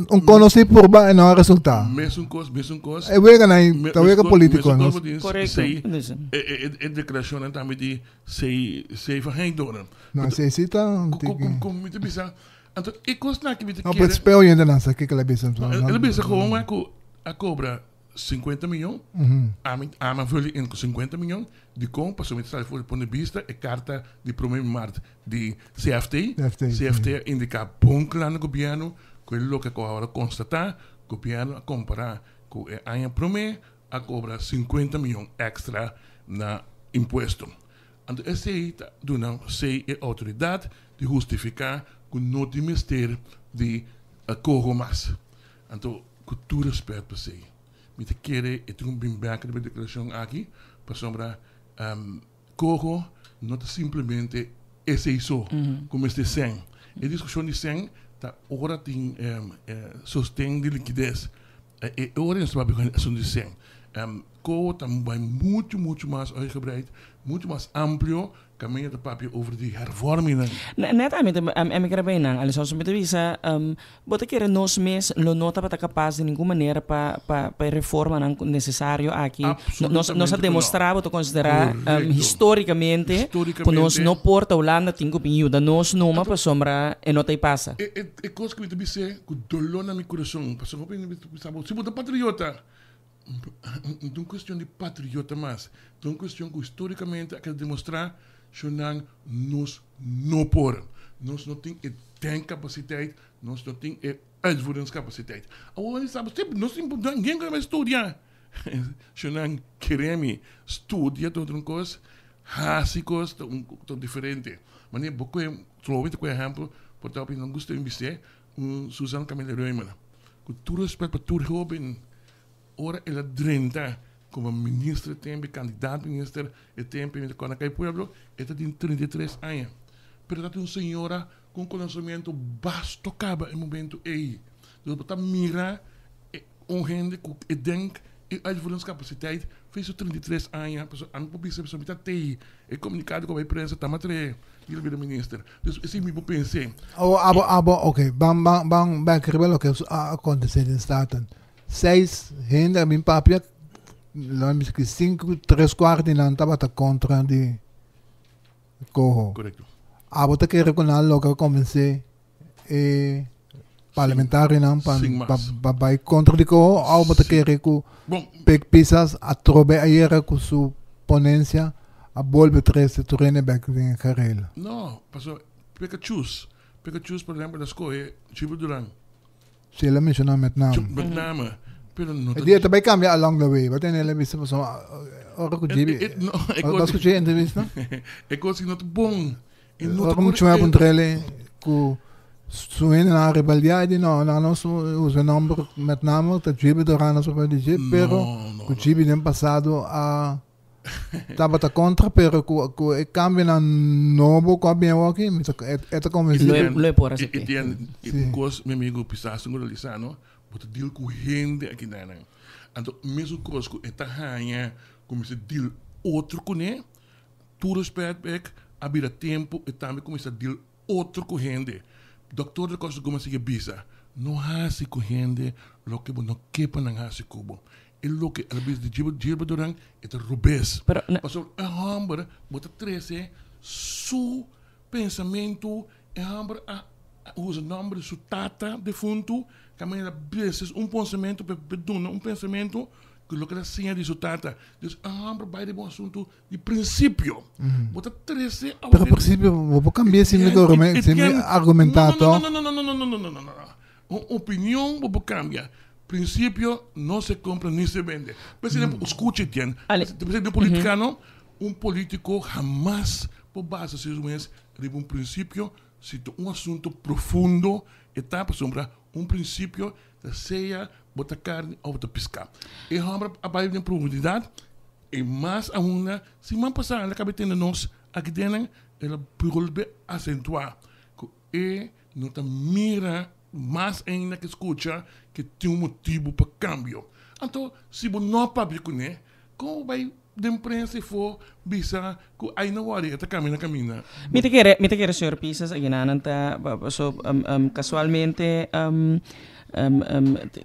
un konosí purba e no a resulta. Mesun kos mesun kos. E weganan ta wega politiko. Korekto. E deklarashonnan tambe di Sei, sei van geen donen. No, sei si ta un tiki. Kon mi ta bisa, anto e kosnan aki mi ta No, kere. pero spel yende nan sa kiko el a bisa. El a bisa gewoon a ku a kobra 50 miyon, ami ami a vul in ku 50 miyon, dikon pasobra mi ta sali for di punt di bista e karta di prome mart di CFT, CFT a indiká bon kla na gobièrnu ku e loke ku awor a konstatá, gobièrnu a kompará ku e aña prome a cobra 50 miyon extra na impuesto. Anto esey ta duna sey e autoridad di hustifica cu no tin mester di coho mas. Anto cu tur respet pa sey, mi ta kere e tin un bin bek riba e declaracion aki pasobra coho no ta simplemente esey so cu mester sen. E discusion di sen. Ta ora tin sosten di likides. E ora nos ta papia ku asuntu di sèn. Koho ta bai muchu muchu mas uitgebreid, muchu mas amplio. Kaminda ta papia over di hervormingnan. Net ami ta ami kere bay nan, Alison, so mi ta bisa bo ta kere nos mes lo no tabata kapas di ningun manera pa pa pa e reformanan nesesario aki. Nos nos a Absolutamente ku no. demostrá bo ta konsiderá Korekto. histórikamente ku nos Histórikamente. no por ta Hulanda tin ku bin yuda nos numa Anto pasobra e no ta e pasa. e e e kos ku mi ta bis'é ku doló na mi kurason pasobra hopi hende ta bisa bo si bo ta patriota No ta un cuestion di patriota mas, ta un cuestion cu historicamente a keda demostra cu nan nos no por. Nos no tin e denkcapaciteit, nos no tin e uitvoeringscapaciteit. Awor nan sa, si, nos tin gen cu a studia. Cu nan kere mi, studia ta otro cos, haci cos ta un ta diferente. Manera bo coge, solamente cu ehempel, por ta hopi nan gusta inbisté, un Susan Camille Reumer. Cu tur respet pa tur hoben, ora el a drenta como minister e tempo, candidaat minister e tempo mi ta corda cay pueblo, e ta tin 33 aña. Pero ta tin un señora cu un conocimiento basto caba e momento ey. Dus bo ta mira un hende cu e denk y uitvoeringscapaciteit fe su 33 aña. Pasobra ami por bisa pasobra mi ta tey e comunicado cu a bay prensa ta matre y el a bira minister. Dus esey mi por pense. Abo, abo, abo, ok, ban, ban, ban bek riba loke a acontece den Staten. Seis hende a bin papia, lo mi bisa ki sinku, tres kuart di nan tabata kontra di Coho. Korekto. Abo ta kere ku nan loke a konvensé e parlamentarionan pa Sin pa mas. pa bai kontra di Coho òf bo ta kere ku Bon. Pik Pisas atrobe ayera ku su ponensia a bolbe trese tur hende bek den e karela? No, pasobra Pika Chus, Pika Chus por ehempel a skohe Chivo Duran. Si el a menshoná met name. Met name, pero no E dia ta bai kambia along the way. Bo tende el a bisa pasobra ora ku Gibi. Bo a skucha e entrevista? E kos no ta bon. E no Ora ta ku muchu a puntra el ku su hendenan a rebeldiá e di no, nan no usa e nòmber met name ta Gibi Duran a sufri di dje, pero ku Gibi den pasado a Tabata kontra pero ku ku e kambionan nobo ku a bin awoki mi ta e ta konvensí Lo e lo e por asept'é. E Sí. kos mi amigo Pisas tin ku realisá no, bo ta deal ku hende aki nan. Anto mesun kos ku e ta haña ku mester deal otro kuné, tur respèt bek a bira tempu e tambe kuminsá deal otro ku hende. Dòkter de Costa Gomez a sigui bisa, No hasi ku hende loke bo no ke pa nan hasi ku bo. E loke el a bisa di Gilbert Duran e ta robes. Pero na. Pasobra e hòmber bo ta trese su pensamentu, e hòmber a usa nòmber di su tata defuntu, kaminda el a bisa un pensamentu pa e duna un pensamentu ku loke el a siña di su tata. Dus e hòmber bai riba un asuntu di prinsipio. Bo ta trese Pero prinsipio bo por kambia si mi si mi argumentá tòg. No, no, no, no, no, no, no, no, no, no. Un opinion bo por kambia. Prinsipio no se compra ni se vende. Presidente, skucha Etienne. Presidente politikano, un politiko hamas por basa su mes riba un prinsipio si ta un asunto profundo e ta pasobra un prinsipio ta sea bo ta karni òf bo ta piská. E hòmber a bai den profundidat. E mas aunda, siman pasá el a kaba tende nos aki den, el a bolbe asentuá ku e no ta mira mas ainda ke skucha ke tin un motibu pa kambio. Anto, si bo no a papia kuné, kon bo bai den prensa i for bisa ku ai no wòri, e ta kambia na kaminda? Mi ta kere, mi ta kere señor Pisas aginana ta, paso kasualmente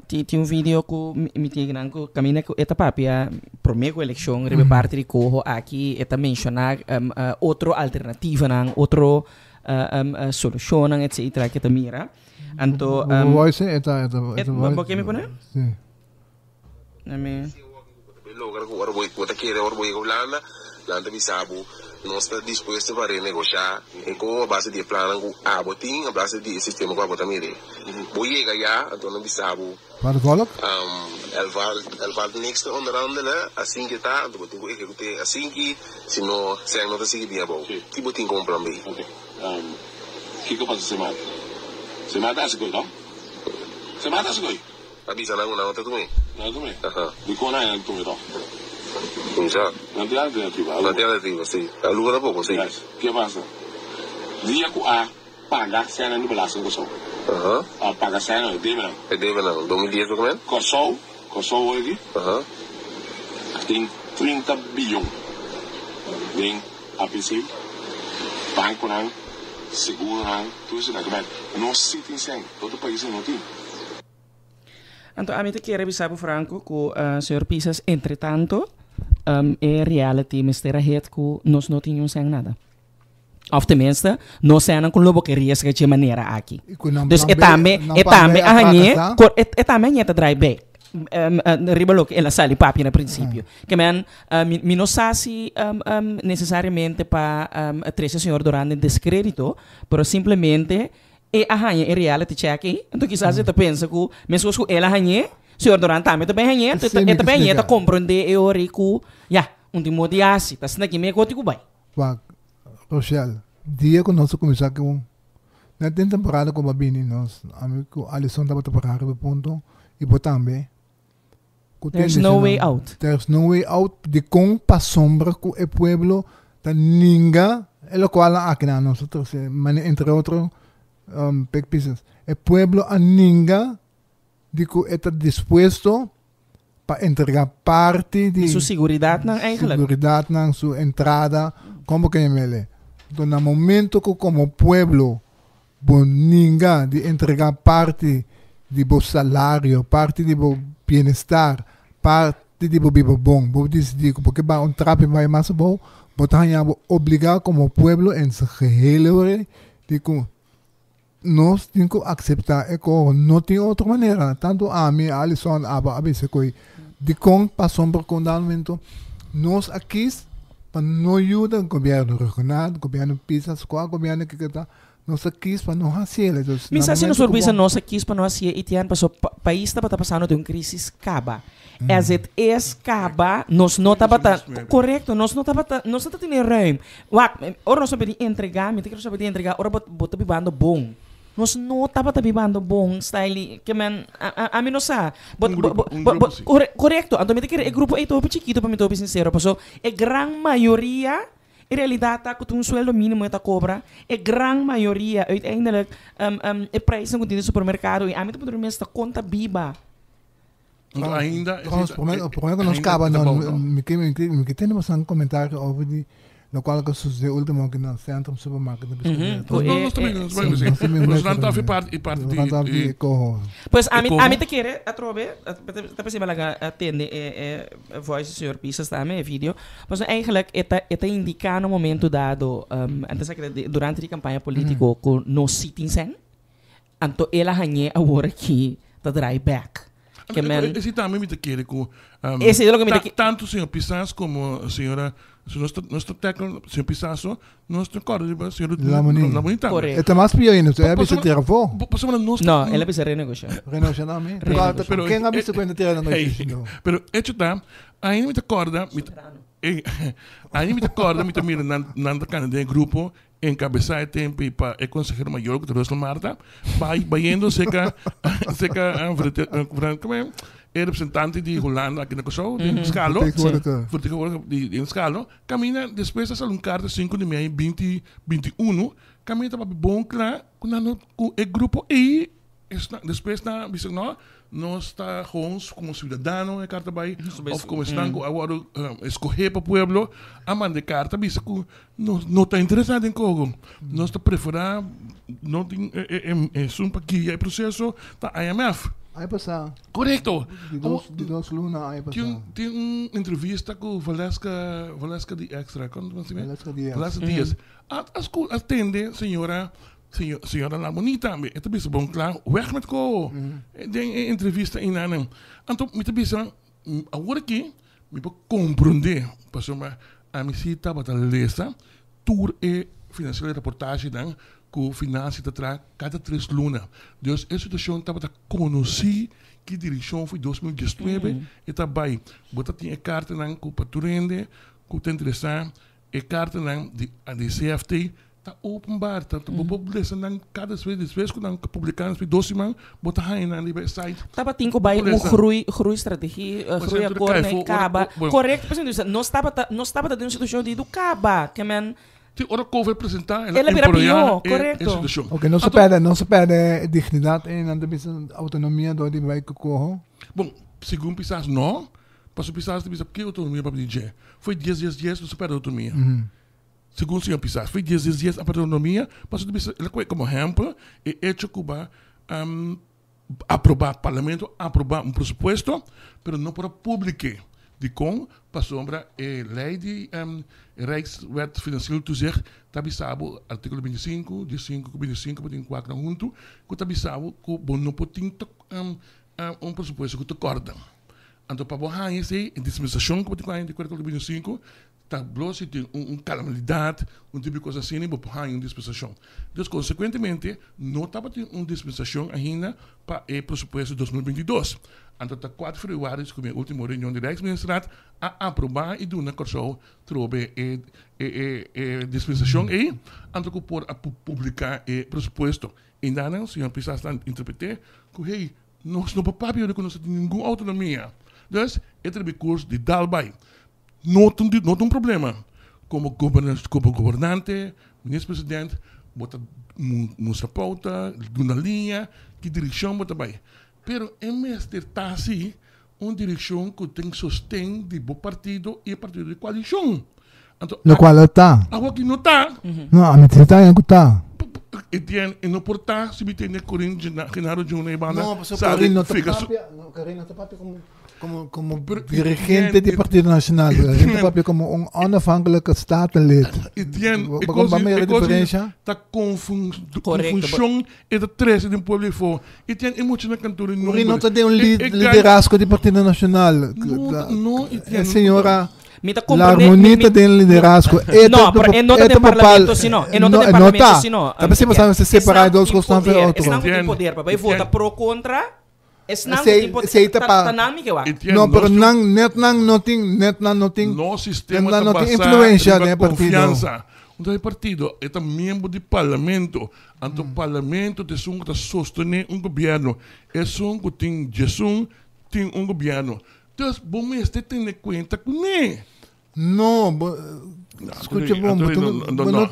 Tin un video ku mi tin nan ku kaminda ku e ta papia promé ku elekshon riba e parti di koho aki e ta menshoná otro alternativanan, otro solushonnan etcetera ke ta mira. Anto Voice e ta e ta e ta bo ke mi pone? Si. Nami. Logra ku ora bo bo ta kere ora bo yega Hulanda, nan ta bisa bo, nos ta dispuesto pa renegoshá e kon a base di e plannan ku abo tin, a base di e sistema ku abo ta mira. Bo yega ya, anto nan bisa bo, Waar volk? El valt, el valt niks te onderhandelen, asin ke ta, anto bo tin ku ehekut'é asin ki, si no, sèn no ta sigui bin abou. Ki bo tin komo plan B? Kiko pasa semana? Semana ta hasi koi, no? Semana ta hasi koi. A bisa nan ku nan no ta tum'é. Nan no ta tum'é? Aha. Dikon nan a tum'é tòg? Kuminsá. Nan tin alternativa, Nan tin alternativa, si. Aluga tampoko, si. Guys, ke pasa? Dia ku a paga sènan di belasting Kòrsou. A paga sèn, e debenan. E debenan, 2010 bo kemen? Kòrsou, Kòrsou hoy aki tin 30 biyon den APC, bankonan, seguronan, tur esei nan kemen. Nos si tin sèn, otro paisnan no tin. Anto ami ta kere bisa bo Franco ku señor Pisas entretanto e reality mester a hit ku nos no tin un sèn nada. Of tenminste, no sènnan ku lo bo ke riesga dje manera aki. Dus e tambe, e tambe a hañ'é, e tambe a hañ'é ta draai bek riba loke el a sali papia na prinsipio. Ke men, mi no sa si nesesariamente pa trese señor Doran den deskredito, pero simplemente E a haña e reality check ei, anto kisas e ta pensa ku meskos ku el a hañ'é, señor Doran tambe ta bai hañ'é, anto e ta bai hañ'é ta komprondé e ora ei ku ya, un tin modo di hasi, ta asina ki mi e koti ku bai. Wak, Rochelle, dia ku nos a kuminsá ku net den temporada ku bo a bini nos, ami ku Alison tabata pará riba e punto i bo tambe, Ku There's no way out. There's no way out dikon pasobra ku e pueblo ta ninga e lokual aki nan nos a trese mane entre otro um, pek pisas. E pueblo a ninga di ku e ta dispuesto pa entrega parti di Di su siguridatnan eigenlijk. Siguridatnan, su entrada, komo ke yam'ele. Enton na momento ku komo pueblo Bo ninga di entregá parti di bo salario, parti di bo bienestar, parti di bo biba bon. Bo disidí ku bo ke baha un trapi bai mas abou, bo ta haña bo obligá komo pueblo en su gehele ora di ku nos tin ku akseptá e koho. No tin otro manera. Tantu ami, Alison, abo a bisa ku dikon pasobra ku un dado momento nos a kis pa no yuda gobièrnu regional, gobièrnu pisa, kua gobièrnu ke ta. Nos a kis pa no hasié. Entonces, Mi sa si nos por bisa nos a kis pa no hasié Etienne paso pais tabata pasando den un crisis caba. As it is caba nos no tabata corecto nos no tabata nos no ta tene ruim. Wak ora nos a pidi entrega mi ta kere nos a pidi entrega ora bo bo ta bibando bon. Nos no tabata bibando bon style ke men ami no sa. Bo bo bo corecto anto mi ta kere e grupo ey ta hopi chikito pa mi ta hopi sincero paso e gran mayoria E realidad ta cu ta un sueldo minimo e ta cobra. E gran mayoria uiteindelijk e prijsnan cu tin den supermercado y ami ta puntra mi mes ta con ta biba. Anto ainda Trouwens, prome prome cu nos caba no mi ke mi ke tene bastante comentario over di locual cu a sucede ultimo aki na Centrum Supermarket na Biscuiteria. No, nos tambe nos tambe si. Nos nan ta haci parti parti di coho. Pues ami ami ta kere atrobe ta pensaba laga tende e voice di señor Pisas tambe e video. Pasobra eigenlijk e ta e ta indiká na un momento dado, antes a kere durante di kampaña polítiko ku nos sí tin sèn, anto el a hañ'é awor aki ta draai bèk. Ke men. Esei tambe mi ta kere ku Esei ta loke mi ta tantu señor Pisas komo señora si nos ta nos ta tackle señor Pisas so nos ta kòrda riba señor Lamoni tambe. Korekto. E ta mas pio ainda, el a bisa tira afó. Pasobra nos No, el a bisa renegoshá. Renegoshá tambe. Pero ken a bisa ku e ta tira renegoshá? Pero echo ta Ainda mi ta kòrda, mi ta, ainda mi ta kòrda mi ta mira nan, nan ta kana den e grupo enkabesá e tempu ei pa e konsehero mayor ku ta Russell Marta, bai bayendo serka serka kome e representante di Hulanda aki na Kòrsou, den Skalo, Vertegenwoordiger di den Skalo, kaminda despues a sali un karta sinku di mei binti binti unu, kaminda ta papia bon kla ku nan no ku e grupo ei Esnan despues nan a bisa no, nos ta gewoon como ciudadano e carta bay of como esnan cu a wordo escoge pa pueblo a manda e carta bisa cu nos no ta interesa den cogo. Nos ta prefera no tin esun pa guia e proceso ta IMF. Aña pasa. Corecto. Di dos luna aña pasa. Tin un entrevista cu Valeska, Valeska di Extra, Valeska Diaz. Valeska Diaz. A tende señora Señora Lamoni tambe e ta bisa bon kla, weg met Coho. Den e entrevista einanan. Anto mi ta bisa, awor aki mi por komprondé, pasobra ami si tabata lesa tur e financiële reportagenan ku Financiën ta traha kada tres luna. Dus e situashon tabata konosí ki direkshon for 2019 e ta bai. Bo ta tin e kartanan ku pa tur hende ku ta interesá e kartanan di CFT Ta openbaar, ta bo por lesa nan kada vez despues ku nan publiká despues dos siman bo ta haña nan riba e site. Tabatin ku bai un groei groeistrategie, groeiakkoord na e kaba. Korekto, pasobra nos tabata nos tabata den un situashon di kaba ke men. Te ora Cova presentá, El a bira pió, korekto. E situashon. Ok, no se perde, no se perde dignidat ei, nan ta bisa autonomia dor di bai ku koho. Bon, segun Pisas no, pasobra Pisas ta bisa ke autonomia papia di dje? Foi dies dies dies no se perde autonomia. Segun señor Pisas, foi dies dies dies a perde autonomia, pasobra ta bisa, el a kohe komo ehèmpel e echo ku ba Aprobá, Parlamento a aprobá un presupuesto, pero no por a publik'é. Dikon? Pasobra e lei di Rijkswet Financieel Toezicht ta bisa bo, artíkulo 25, 15 ku 25 bo tin kuak nan huntu, ku ta bisa bo ku bo no por tin un presupuesto ku ta kòrda. Anto pa bo haña esei, e dispensashon ku bo tin ku haña di akuerdo ku artíkulo 25, Ta blo si tin un calamidad, un tipo di cos asina, bo por haña un dispensacion. Dus consecuentemente no tabatin un dispensacion ainda pa e presupuesto 2022. Anto ta 4 februari cu mi ultimo reunion di Rijksministerraad a aproba y duna Corsou trobe e e e dispensacion ey, anto cu por a publica e presupuesto. Y nan señor Pisas ta interprete cu hey, nos no por papia ora cu nos no tin ningun autonomia. Dus e ta riba e curs di dal bay. No ta un no ta un problema. Komo goberna komo gobernante, minister president, bo ta mustra pouta, duna liña, ki direkshon bo ta bai. Pero e mester ta si un direkshon ku tin sosten di bo partido i e partido di koalishon. Anto Lokual a ta. Awoki no ta. No, ami ta haña ku ta. E tien e no por ta si mi tende Corin Genaro Juna e banda No, pasobra sali Corin no ta fika su papia, no, Corin no ta papia komo Como, como dirigente di Partido Nacional, a gente papia como un onafhankelijke statenlid. Etienne, e Ba cos mira e cos diferencia? ta Correcto, confusion e ta trece den pueblo efo. Etienne, e mucha na kantoor di Corine nomber. no ta den un E- li- e guy- liderazgo di Partido Nacional. No, La- no, Etienne, e señora Mi ta La comprende. Armonita den liderazgo. E No, ta- pero e no ta e den ta papal- parlamento sino. E no ta den parlamento sino. Ta pensei pasando se separar dos cosas tan poder. otro. Esnan ku tin Etienne, poder, pa bai vota Etienne. pro contra. Esnan Esei- ku tin poder. esei ta Ta, pa- ta nan mi ke wak. Etienne, No, pero nos nan net nan no tin net nan no tin Nos sistema net nan ta no tin basá influencia riba den e partido. confianza. Entonces e partido e ta miembro di parlamento. Anto parlamento ta esun ku ta sostené un gobierno. Esun ku tin djesun tin un gobierno. Dus bo mester tene kuenta kuné. No, bo, scucha bon, bo no, bo no,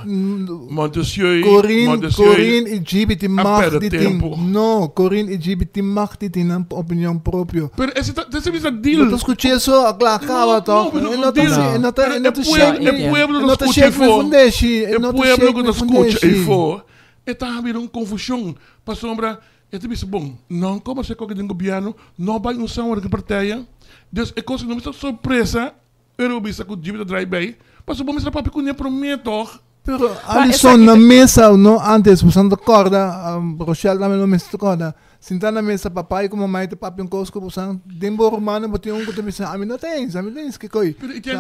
Montesquieu, Corin, Montesquieu Corin y Gibi tin a mag perde di tin, tempo. no, Corin y Gibi tin mag di tin nan opinion propio. Pero ese ta, ese bisa Bo deal. ta scucha eso, a kla caba No, toch? no, pero E un no ta deal. si- e no ta, Pero e no e ta pueblo, shake e mi, pueblo e no no ta scucha shake mi efo. fundeshi, e E no ta pueblo shake ku mi ta scucha fundeshi. efo, e ta habir un confusion. Pasobra, e ta bisa bon, no como se koke den gobierno, no bai un samenwerking partijen. Dus e cosa no mester sorpresa. Pero bo bisa ku Jimmy ta drai bay, pasobra bo mester papia kuné promé tòg. Pero Ma Alison esaki na ta. mesa no antes boso ta kòrda, Rochelle tambe lo mester ta kòrda, sinta na mesa papá i ku mamá ta papia un kos ku boso den bo rumannan bo tin un ku ta bisa ami no ta eens, ami no ta eens kiko ei. Pero i tin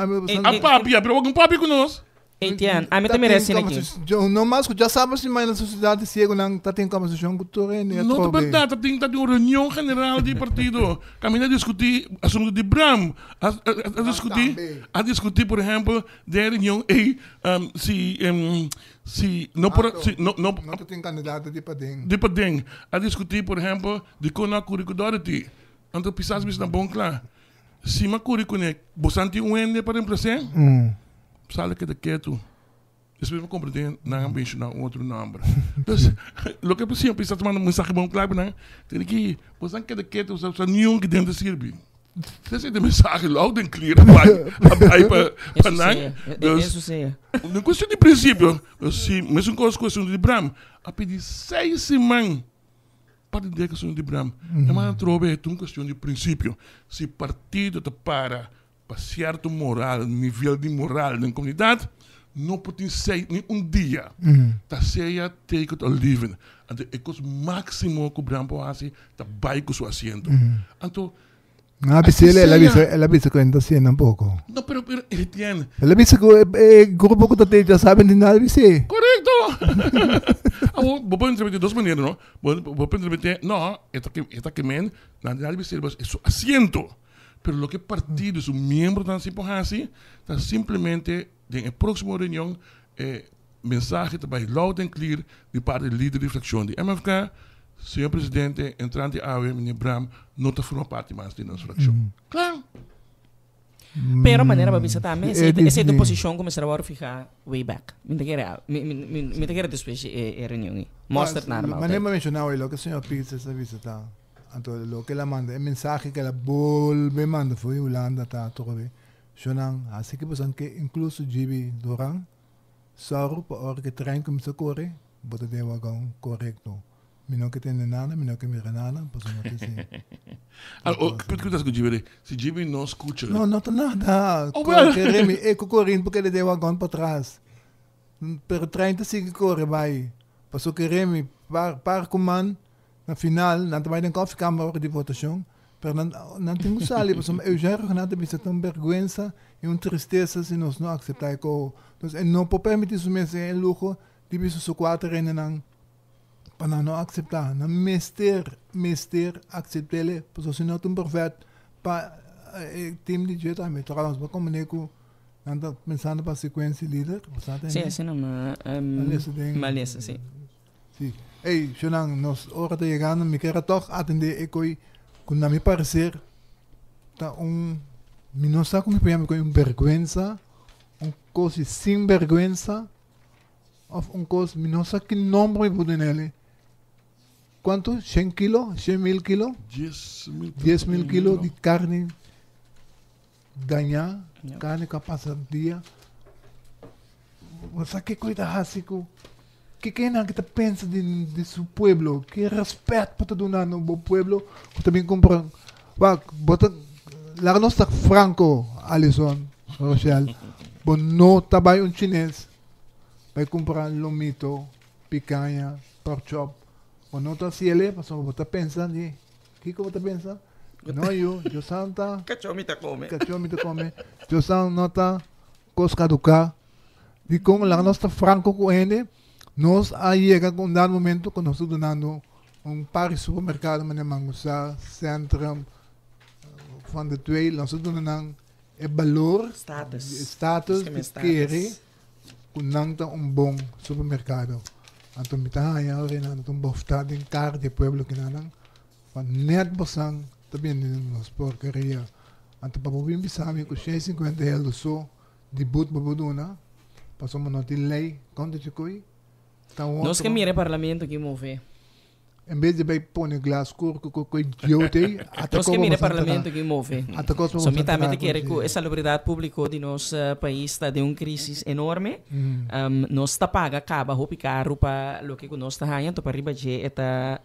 a papia, pero bo no papia ku nos. Etienne, ami ta mira asina aki. Yo no mas ku djasabra si mai na sosiedat di siegonan ta tin kòmbersashon ku tur hende No ta atrobe. bèrdat, ta tin ta tin un reunion general di partido kaminda diskutí asuntu di Bram. A a diskutí a diskutí por ehèmpel den e reunion ei si si no por si no no No ta tin kandidato di paden. Di paden. A diskutí por ehèmpel dikon no a kuri ku Dorothy. Anto Pisas bisa na bon kla si mi a kuri kuné boso tin un hende pa remplas'é? Sale keda ketu. Despues mi komprendé nan a menshoná un otro nòmber. Dus, loke por siña pisa ta manda mensahe bon kla pa nan, tene ki boso nan keda ketu, boso sa niun ki den ta sirbi. Esei ta e mensahe loud and clear a bai a bai pa pa nan. Dus, un kuestion di prinsipio. Si mesun kos ku asuntu di Bram, a pidi seis siman pa atendé ku asuntu di Bram. E manda trobe ta un kuestion di prinsipio. Si partido ta para Pa cierto moral, nivel di moral den comunidad, no por tin sei ni un dia. Ta sea take it or leave it. Anto e cos maximo cu Bram por haci ta bay cu su asiento. Anto, No, a bisa el, el a bisa, el a bisa cu e no ta haciendo tampoco. No, pero, pero, Etienne. El a bisa cu e, e grupo cu ta te ya saben di nada bis'é. Correcto! Awor, bo por interprete dos manera, no? Bo, bo por interprete, no, e ta, e ta ke men, nan di nada bis'é, e su asiento. Pero loke partido su miembronan si por hasi ta simplemente den e próksimo reunion e mensahe ta bai loud and clear di parti di lider di frakshon di MFK, Señor Presidente, entrante awe meneer Bram no ta forma parti mas di nos frakshon. Kla! Pero manera bo a bisa tambe, E esei esei ta un di- posishon ku mester a wòrdu fihá way back. Mi ta kere mi mi mi mi ta kere despues di e e reunion ei. Mosterd naar Manera maaltijd. mi a menshoná hoy, loke señor Pietersz a bisa ta, anto loke el a manda, e mensahe ku el a bolbe manda for di Hulanda ta atrobe, Shonnan, hasi ke boso ke inkluso djibi Doran, sòru pa ora ku e trein kuminsá kore, bo ta den e wagon korekto. Mi no ke tende nada, mi no ke mira nada, pasobra no ta esei. Ah, oh, ku ta ku djibi? Si djibi no skucha. No, no ta nada. Oh, well. Kere mi, e ku korin por keda den e wagon patras. Pero trein ta sigui kore bai. Pasobra kere mi, par, par ku man, na final, nan ta bai den kòfikamer ora di votashon, pero nan, nan tin ku sali pasobra Eugène Rhuggenaath ta bisa ta un bèrgwensa i un tristesa si nos no akseptá e koho. Entonces e no por permití su mes e luho di bisa su kuater hendenan pa nan no akseptá. Nan mester, mester aksept'é pasobra si no ta un profèt pa e tim di dje tambe. Trouwens, bo a komprendé ku nan ta pensando pa sekuensia lider? Bo sa Sí, tende? asina ma, A lesa den. m'a lesa, sí. Sí. Ey, Shonan, nos ora ta yegando. Mi kier a tòg atendé e koi ku na mi pareser ta un, mi no sa kon mi por yama e koi, un bèrgwensa, un kos di sinbèrgwensa òf un kos, mi no sa ki nòmber mi por duna el. Kuantu? Shen kilo? 100.000 kilo? 10.000 10.000 kilo di karni dañá, karni ku a pasa dia. Bo sa kiko e ta hasi ku kiko e nan ki ta pensa di di su pueblo? Ki rèspèt bo ta duna na bo pueblo ku ta bin kumpra? Wak, bo ta laga nos ta franko, Alison, Rochelle, bo no ta bai un chines bai kumpra lomito, pikaña, pork chop. Bo no ta hasi el'e pasobra bo ta pensa di Kiko bo ta pensa? No yu, Dios santa. Kachó mi ta kome. Kachó mi ta kome. Dios san no ta kos kaduká. Dikon laga nos ta franko ku hende? Nos a yega ku un dado momento ku nos ta dunando un par di supermerkado manera Mangusá, Centrum, Van de Tweel, nos ta duna nan e balor, Status. status di kere ku nan ta un bon supermerkado. Anto mi ta haña ora nan ta un bofta den kar di e pueblo kinanan pa nèt bosan ta bini nos porkeria. Anto pa bo bin bisa mi ku 150 heldo so di but bo por duna pasobra no tin lei kontra chikoi ta un Nos ke otro. mira e parlamento ki move. En bes di bay pone glas kur ku ku idioot ey, ata Nos ke koba mira bosan parlamento tra. ki move. Ata kos pa So mi bosan tambe tra ta ku kere ku dje. e salubridat publiko di nos pais ta den un krisis enorme. Nos ta paga kaba hopi karu pa loke ku nos ta haña, anto pa riba dje e ta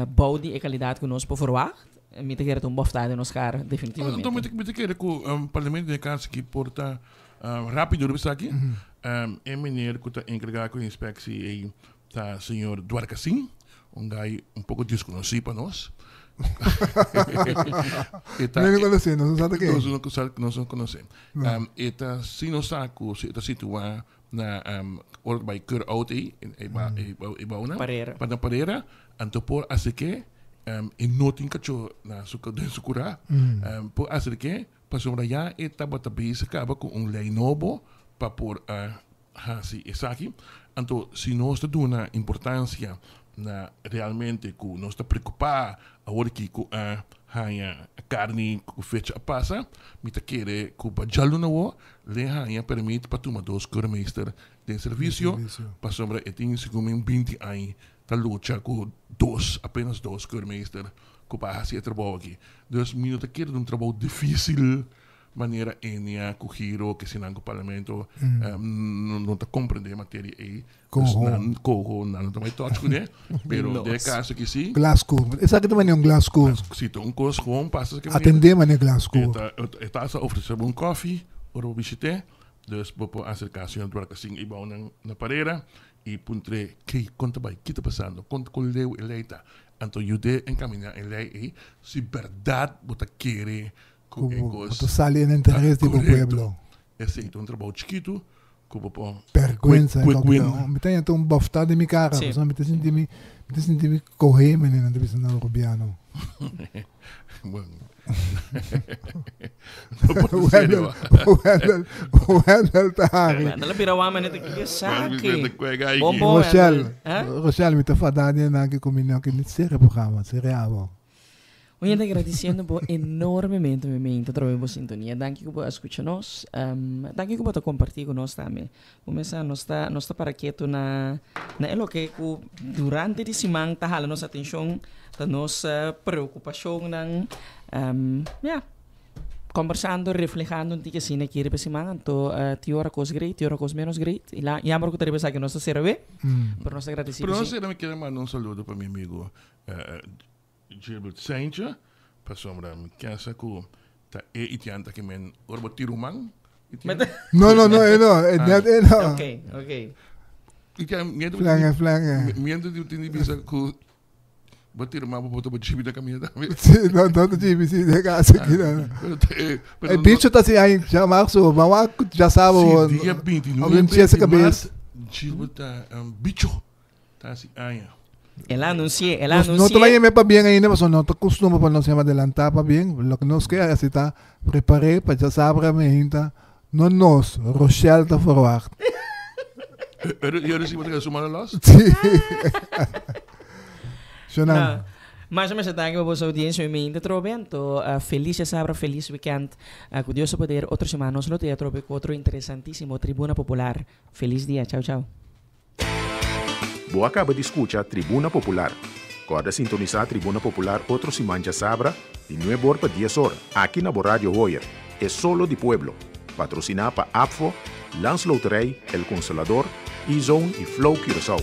bou di e kalidat ku nos por verwagt. Mi ta kere ta un bòftá den nos kara, definitivamente. Anto mi ta mi ta kere ku parlamento den e kas aki por ta rapido riba esaki. E meneer ku ta enkargá ku inspeksi ei Ta señor Dwarkasing, un guy un poco desconoci pa nos. E ta, No no conoce, nos no sa ta ken. Nos no sa, nos no conoce. Um, e ta, si nos sa cu si e ta situa na um, ora bay keur out ei, e ba, e ba, e bauna. Parera. Pa na Parera, anto por acerke, um, e no tin cacho na su, den su cura, um, por acerke, pasobra ya e tabata bezig caba cu un ley nobo pa por a Hasi esaki, anto si nos ta duna importansia na realmente ku nos ta preokupá awor aki ku a haña karni ku fecha a pasa, mi ta kere ku pa djaluna awor le haña permit pa tuma dos keurmeester den servisio, pasobra e tin segun mi un 20 aña ta lucha ku dos, apenas dos keurmeester ku pa hasi e trabou aki. Dus mi no ta kere ta un trabou difisil Manera Enia ku Giro ke sinan ku parlamento no ta komprende e materia ei. Dus Koho. nan koho, nan no ta bai touch kuné. Pero den e kaso aki si. Glaskur. Esaki ta manera un glaskur. Si ta un kos gewoon pasa esaki manera. Atendé manera glaskur. E ta e ta hasta ofresé bo un kòfi ora bo bishit'é. Dus bo por aserká señor Dwarkasing i bou nan na parera i puntr'é kei kon ta bai, ki ta pasando, kon kon leu e lei ta. Anto yud'é enkaminá e lei ei si bèrdat bo ta kere Ku bo ta sali en interes di bo pueblo. Esei ta un trabou chikitu ku bo por. Bergwensa e tok ta. Mi ta yanta un bofta den mi kara pasobra mi ta sinti mi mi ta sinti mi kohe mene nan ta bisa na Rubiano. Wendel Wendel Wendel ta hari. Wendel a bira wama neta kiko esaki. Bon bon Rochelle Rochelle mi ta fada di nan ku mi no ke ni sera programa sera abo. Oyente, agradeciendo bo enormemente, mi trobe bo sintonia. Danki ku bo a skucha nos. Danki ku bo ta kompartí ku nos tambe. Kumesa nos ta para ketu na e loke ku durante di siman ta hala nos atenshon, ta nos preokupashonnan. Ja, kombersando, reflehando un tiki asina aki riba siman. Anto tin ora kos great, tin ora kos menos great. I la, jammer ku ta riba esaki nos ta sera we. Pero nos ta agradesido. Pero no sé, mi ke manda un saludo pa mi amigu Gilbert Saintje, pasobra mi kasa ku ta e itian ta ke men ora bo tira un man. No, no, net no. Itian, mientras Flange, flange. Mientras di tin di bisa ku bo tira man, bo bo chibi da caminho tambe. Si, no, no, Jimmy, si, de casa aki, no. Pero E bicho ta asina, ai, ya marzo, mama ya sabe. Si, dia 29 Obviamente, di kabes. maart, Gilbert ta bicho. Ta hasi aña. El a anunsi'é, el a No te anunsi'é. vaya pa bien ainda, paso no ta kustumber pa nos adelantá pa bien. Loke nos ke asina ta prepará pa djasabra mainta. No nos, Rochelle ta verwacht. Pero yo recibo te suma los? Si. Shonan. No. Masha masha danki pa boso oudiensia mi trobe. Anto felis djasabra, felis weekend. Ku Dios su poder, otro siman nos lo tin trobe ku otro interesantísimo Tribuna Popular. Felis dia. Chau chau. Bo a kaba di skucha Tribuna Popular. Kòrda sintonisá Tribuna Popular otro siman djasabra, di 9 or pa 10 or, aki na bo Radio Hoyer, E Solo di Pueblo. Patrosiná pa ABVO, Landsloterij, El Consolador, E-Zone i Flow Curaçao.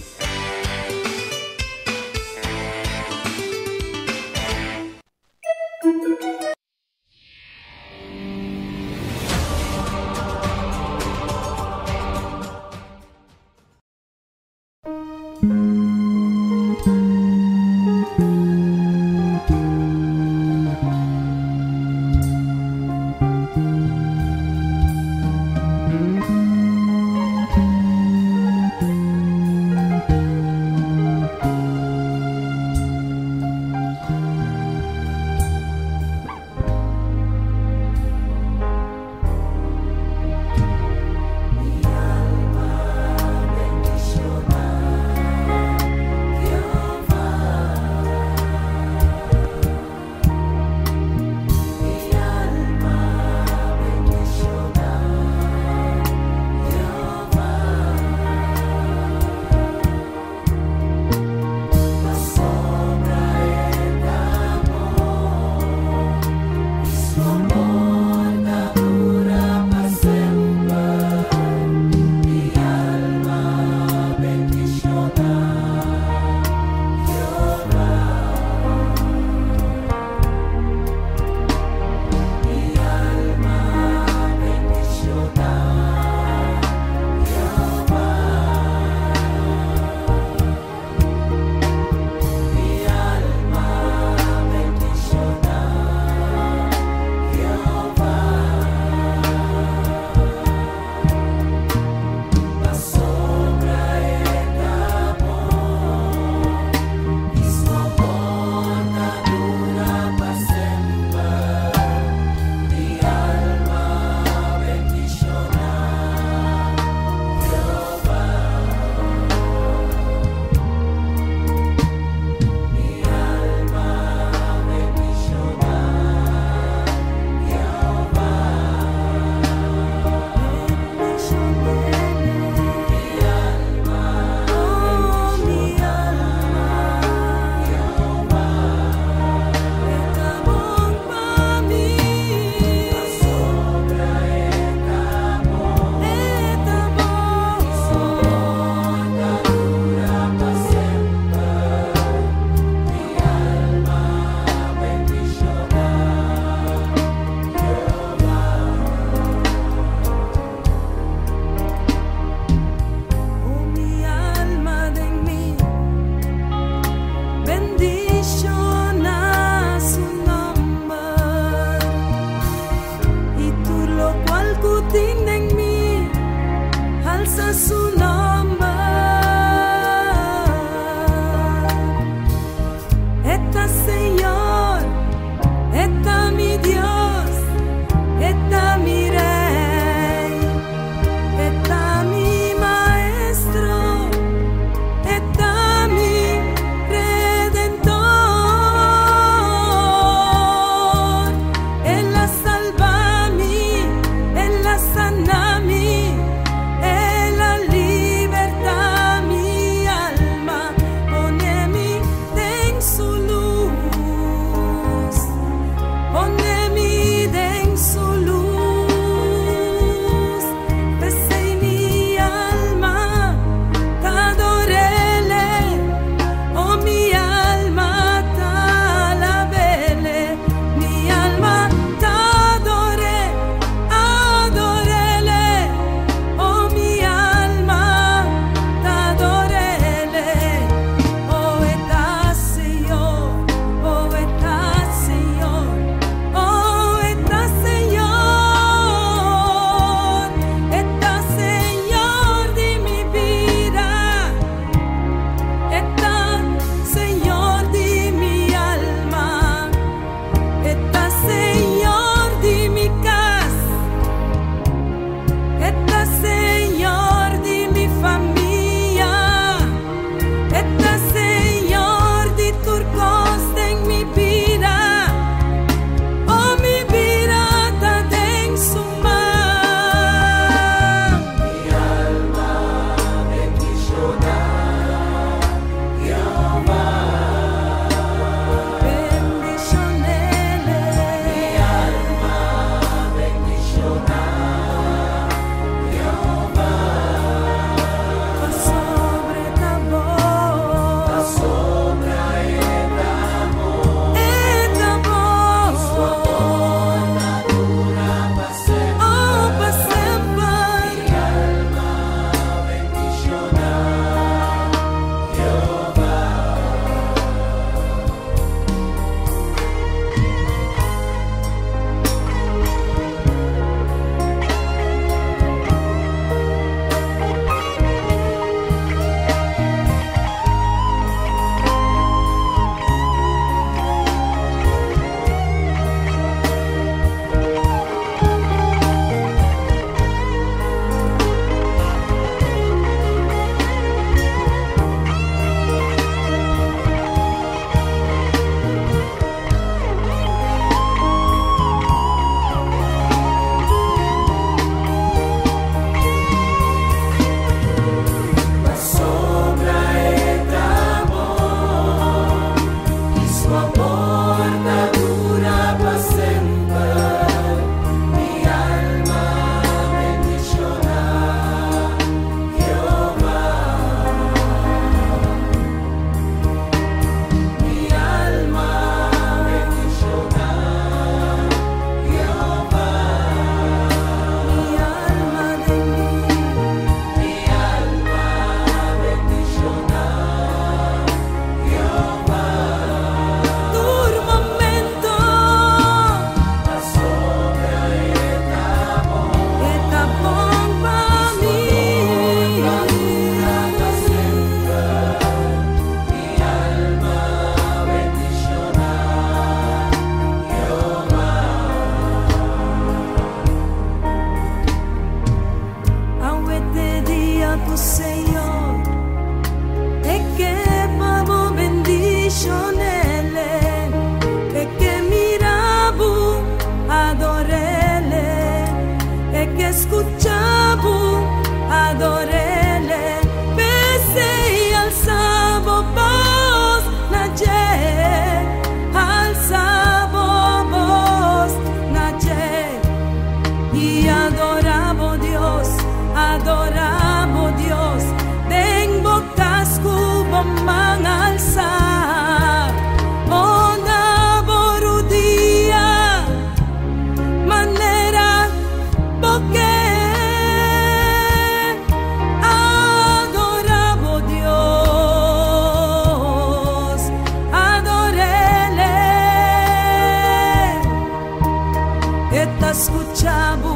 ta skucha bo,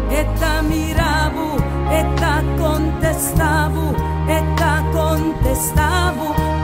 e ta mira bo, e ta kontestá bo, e ta kontestá bo.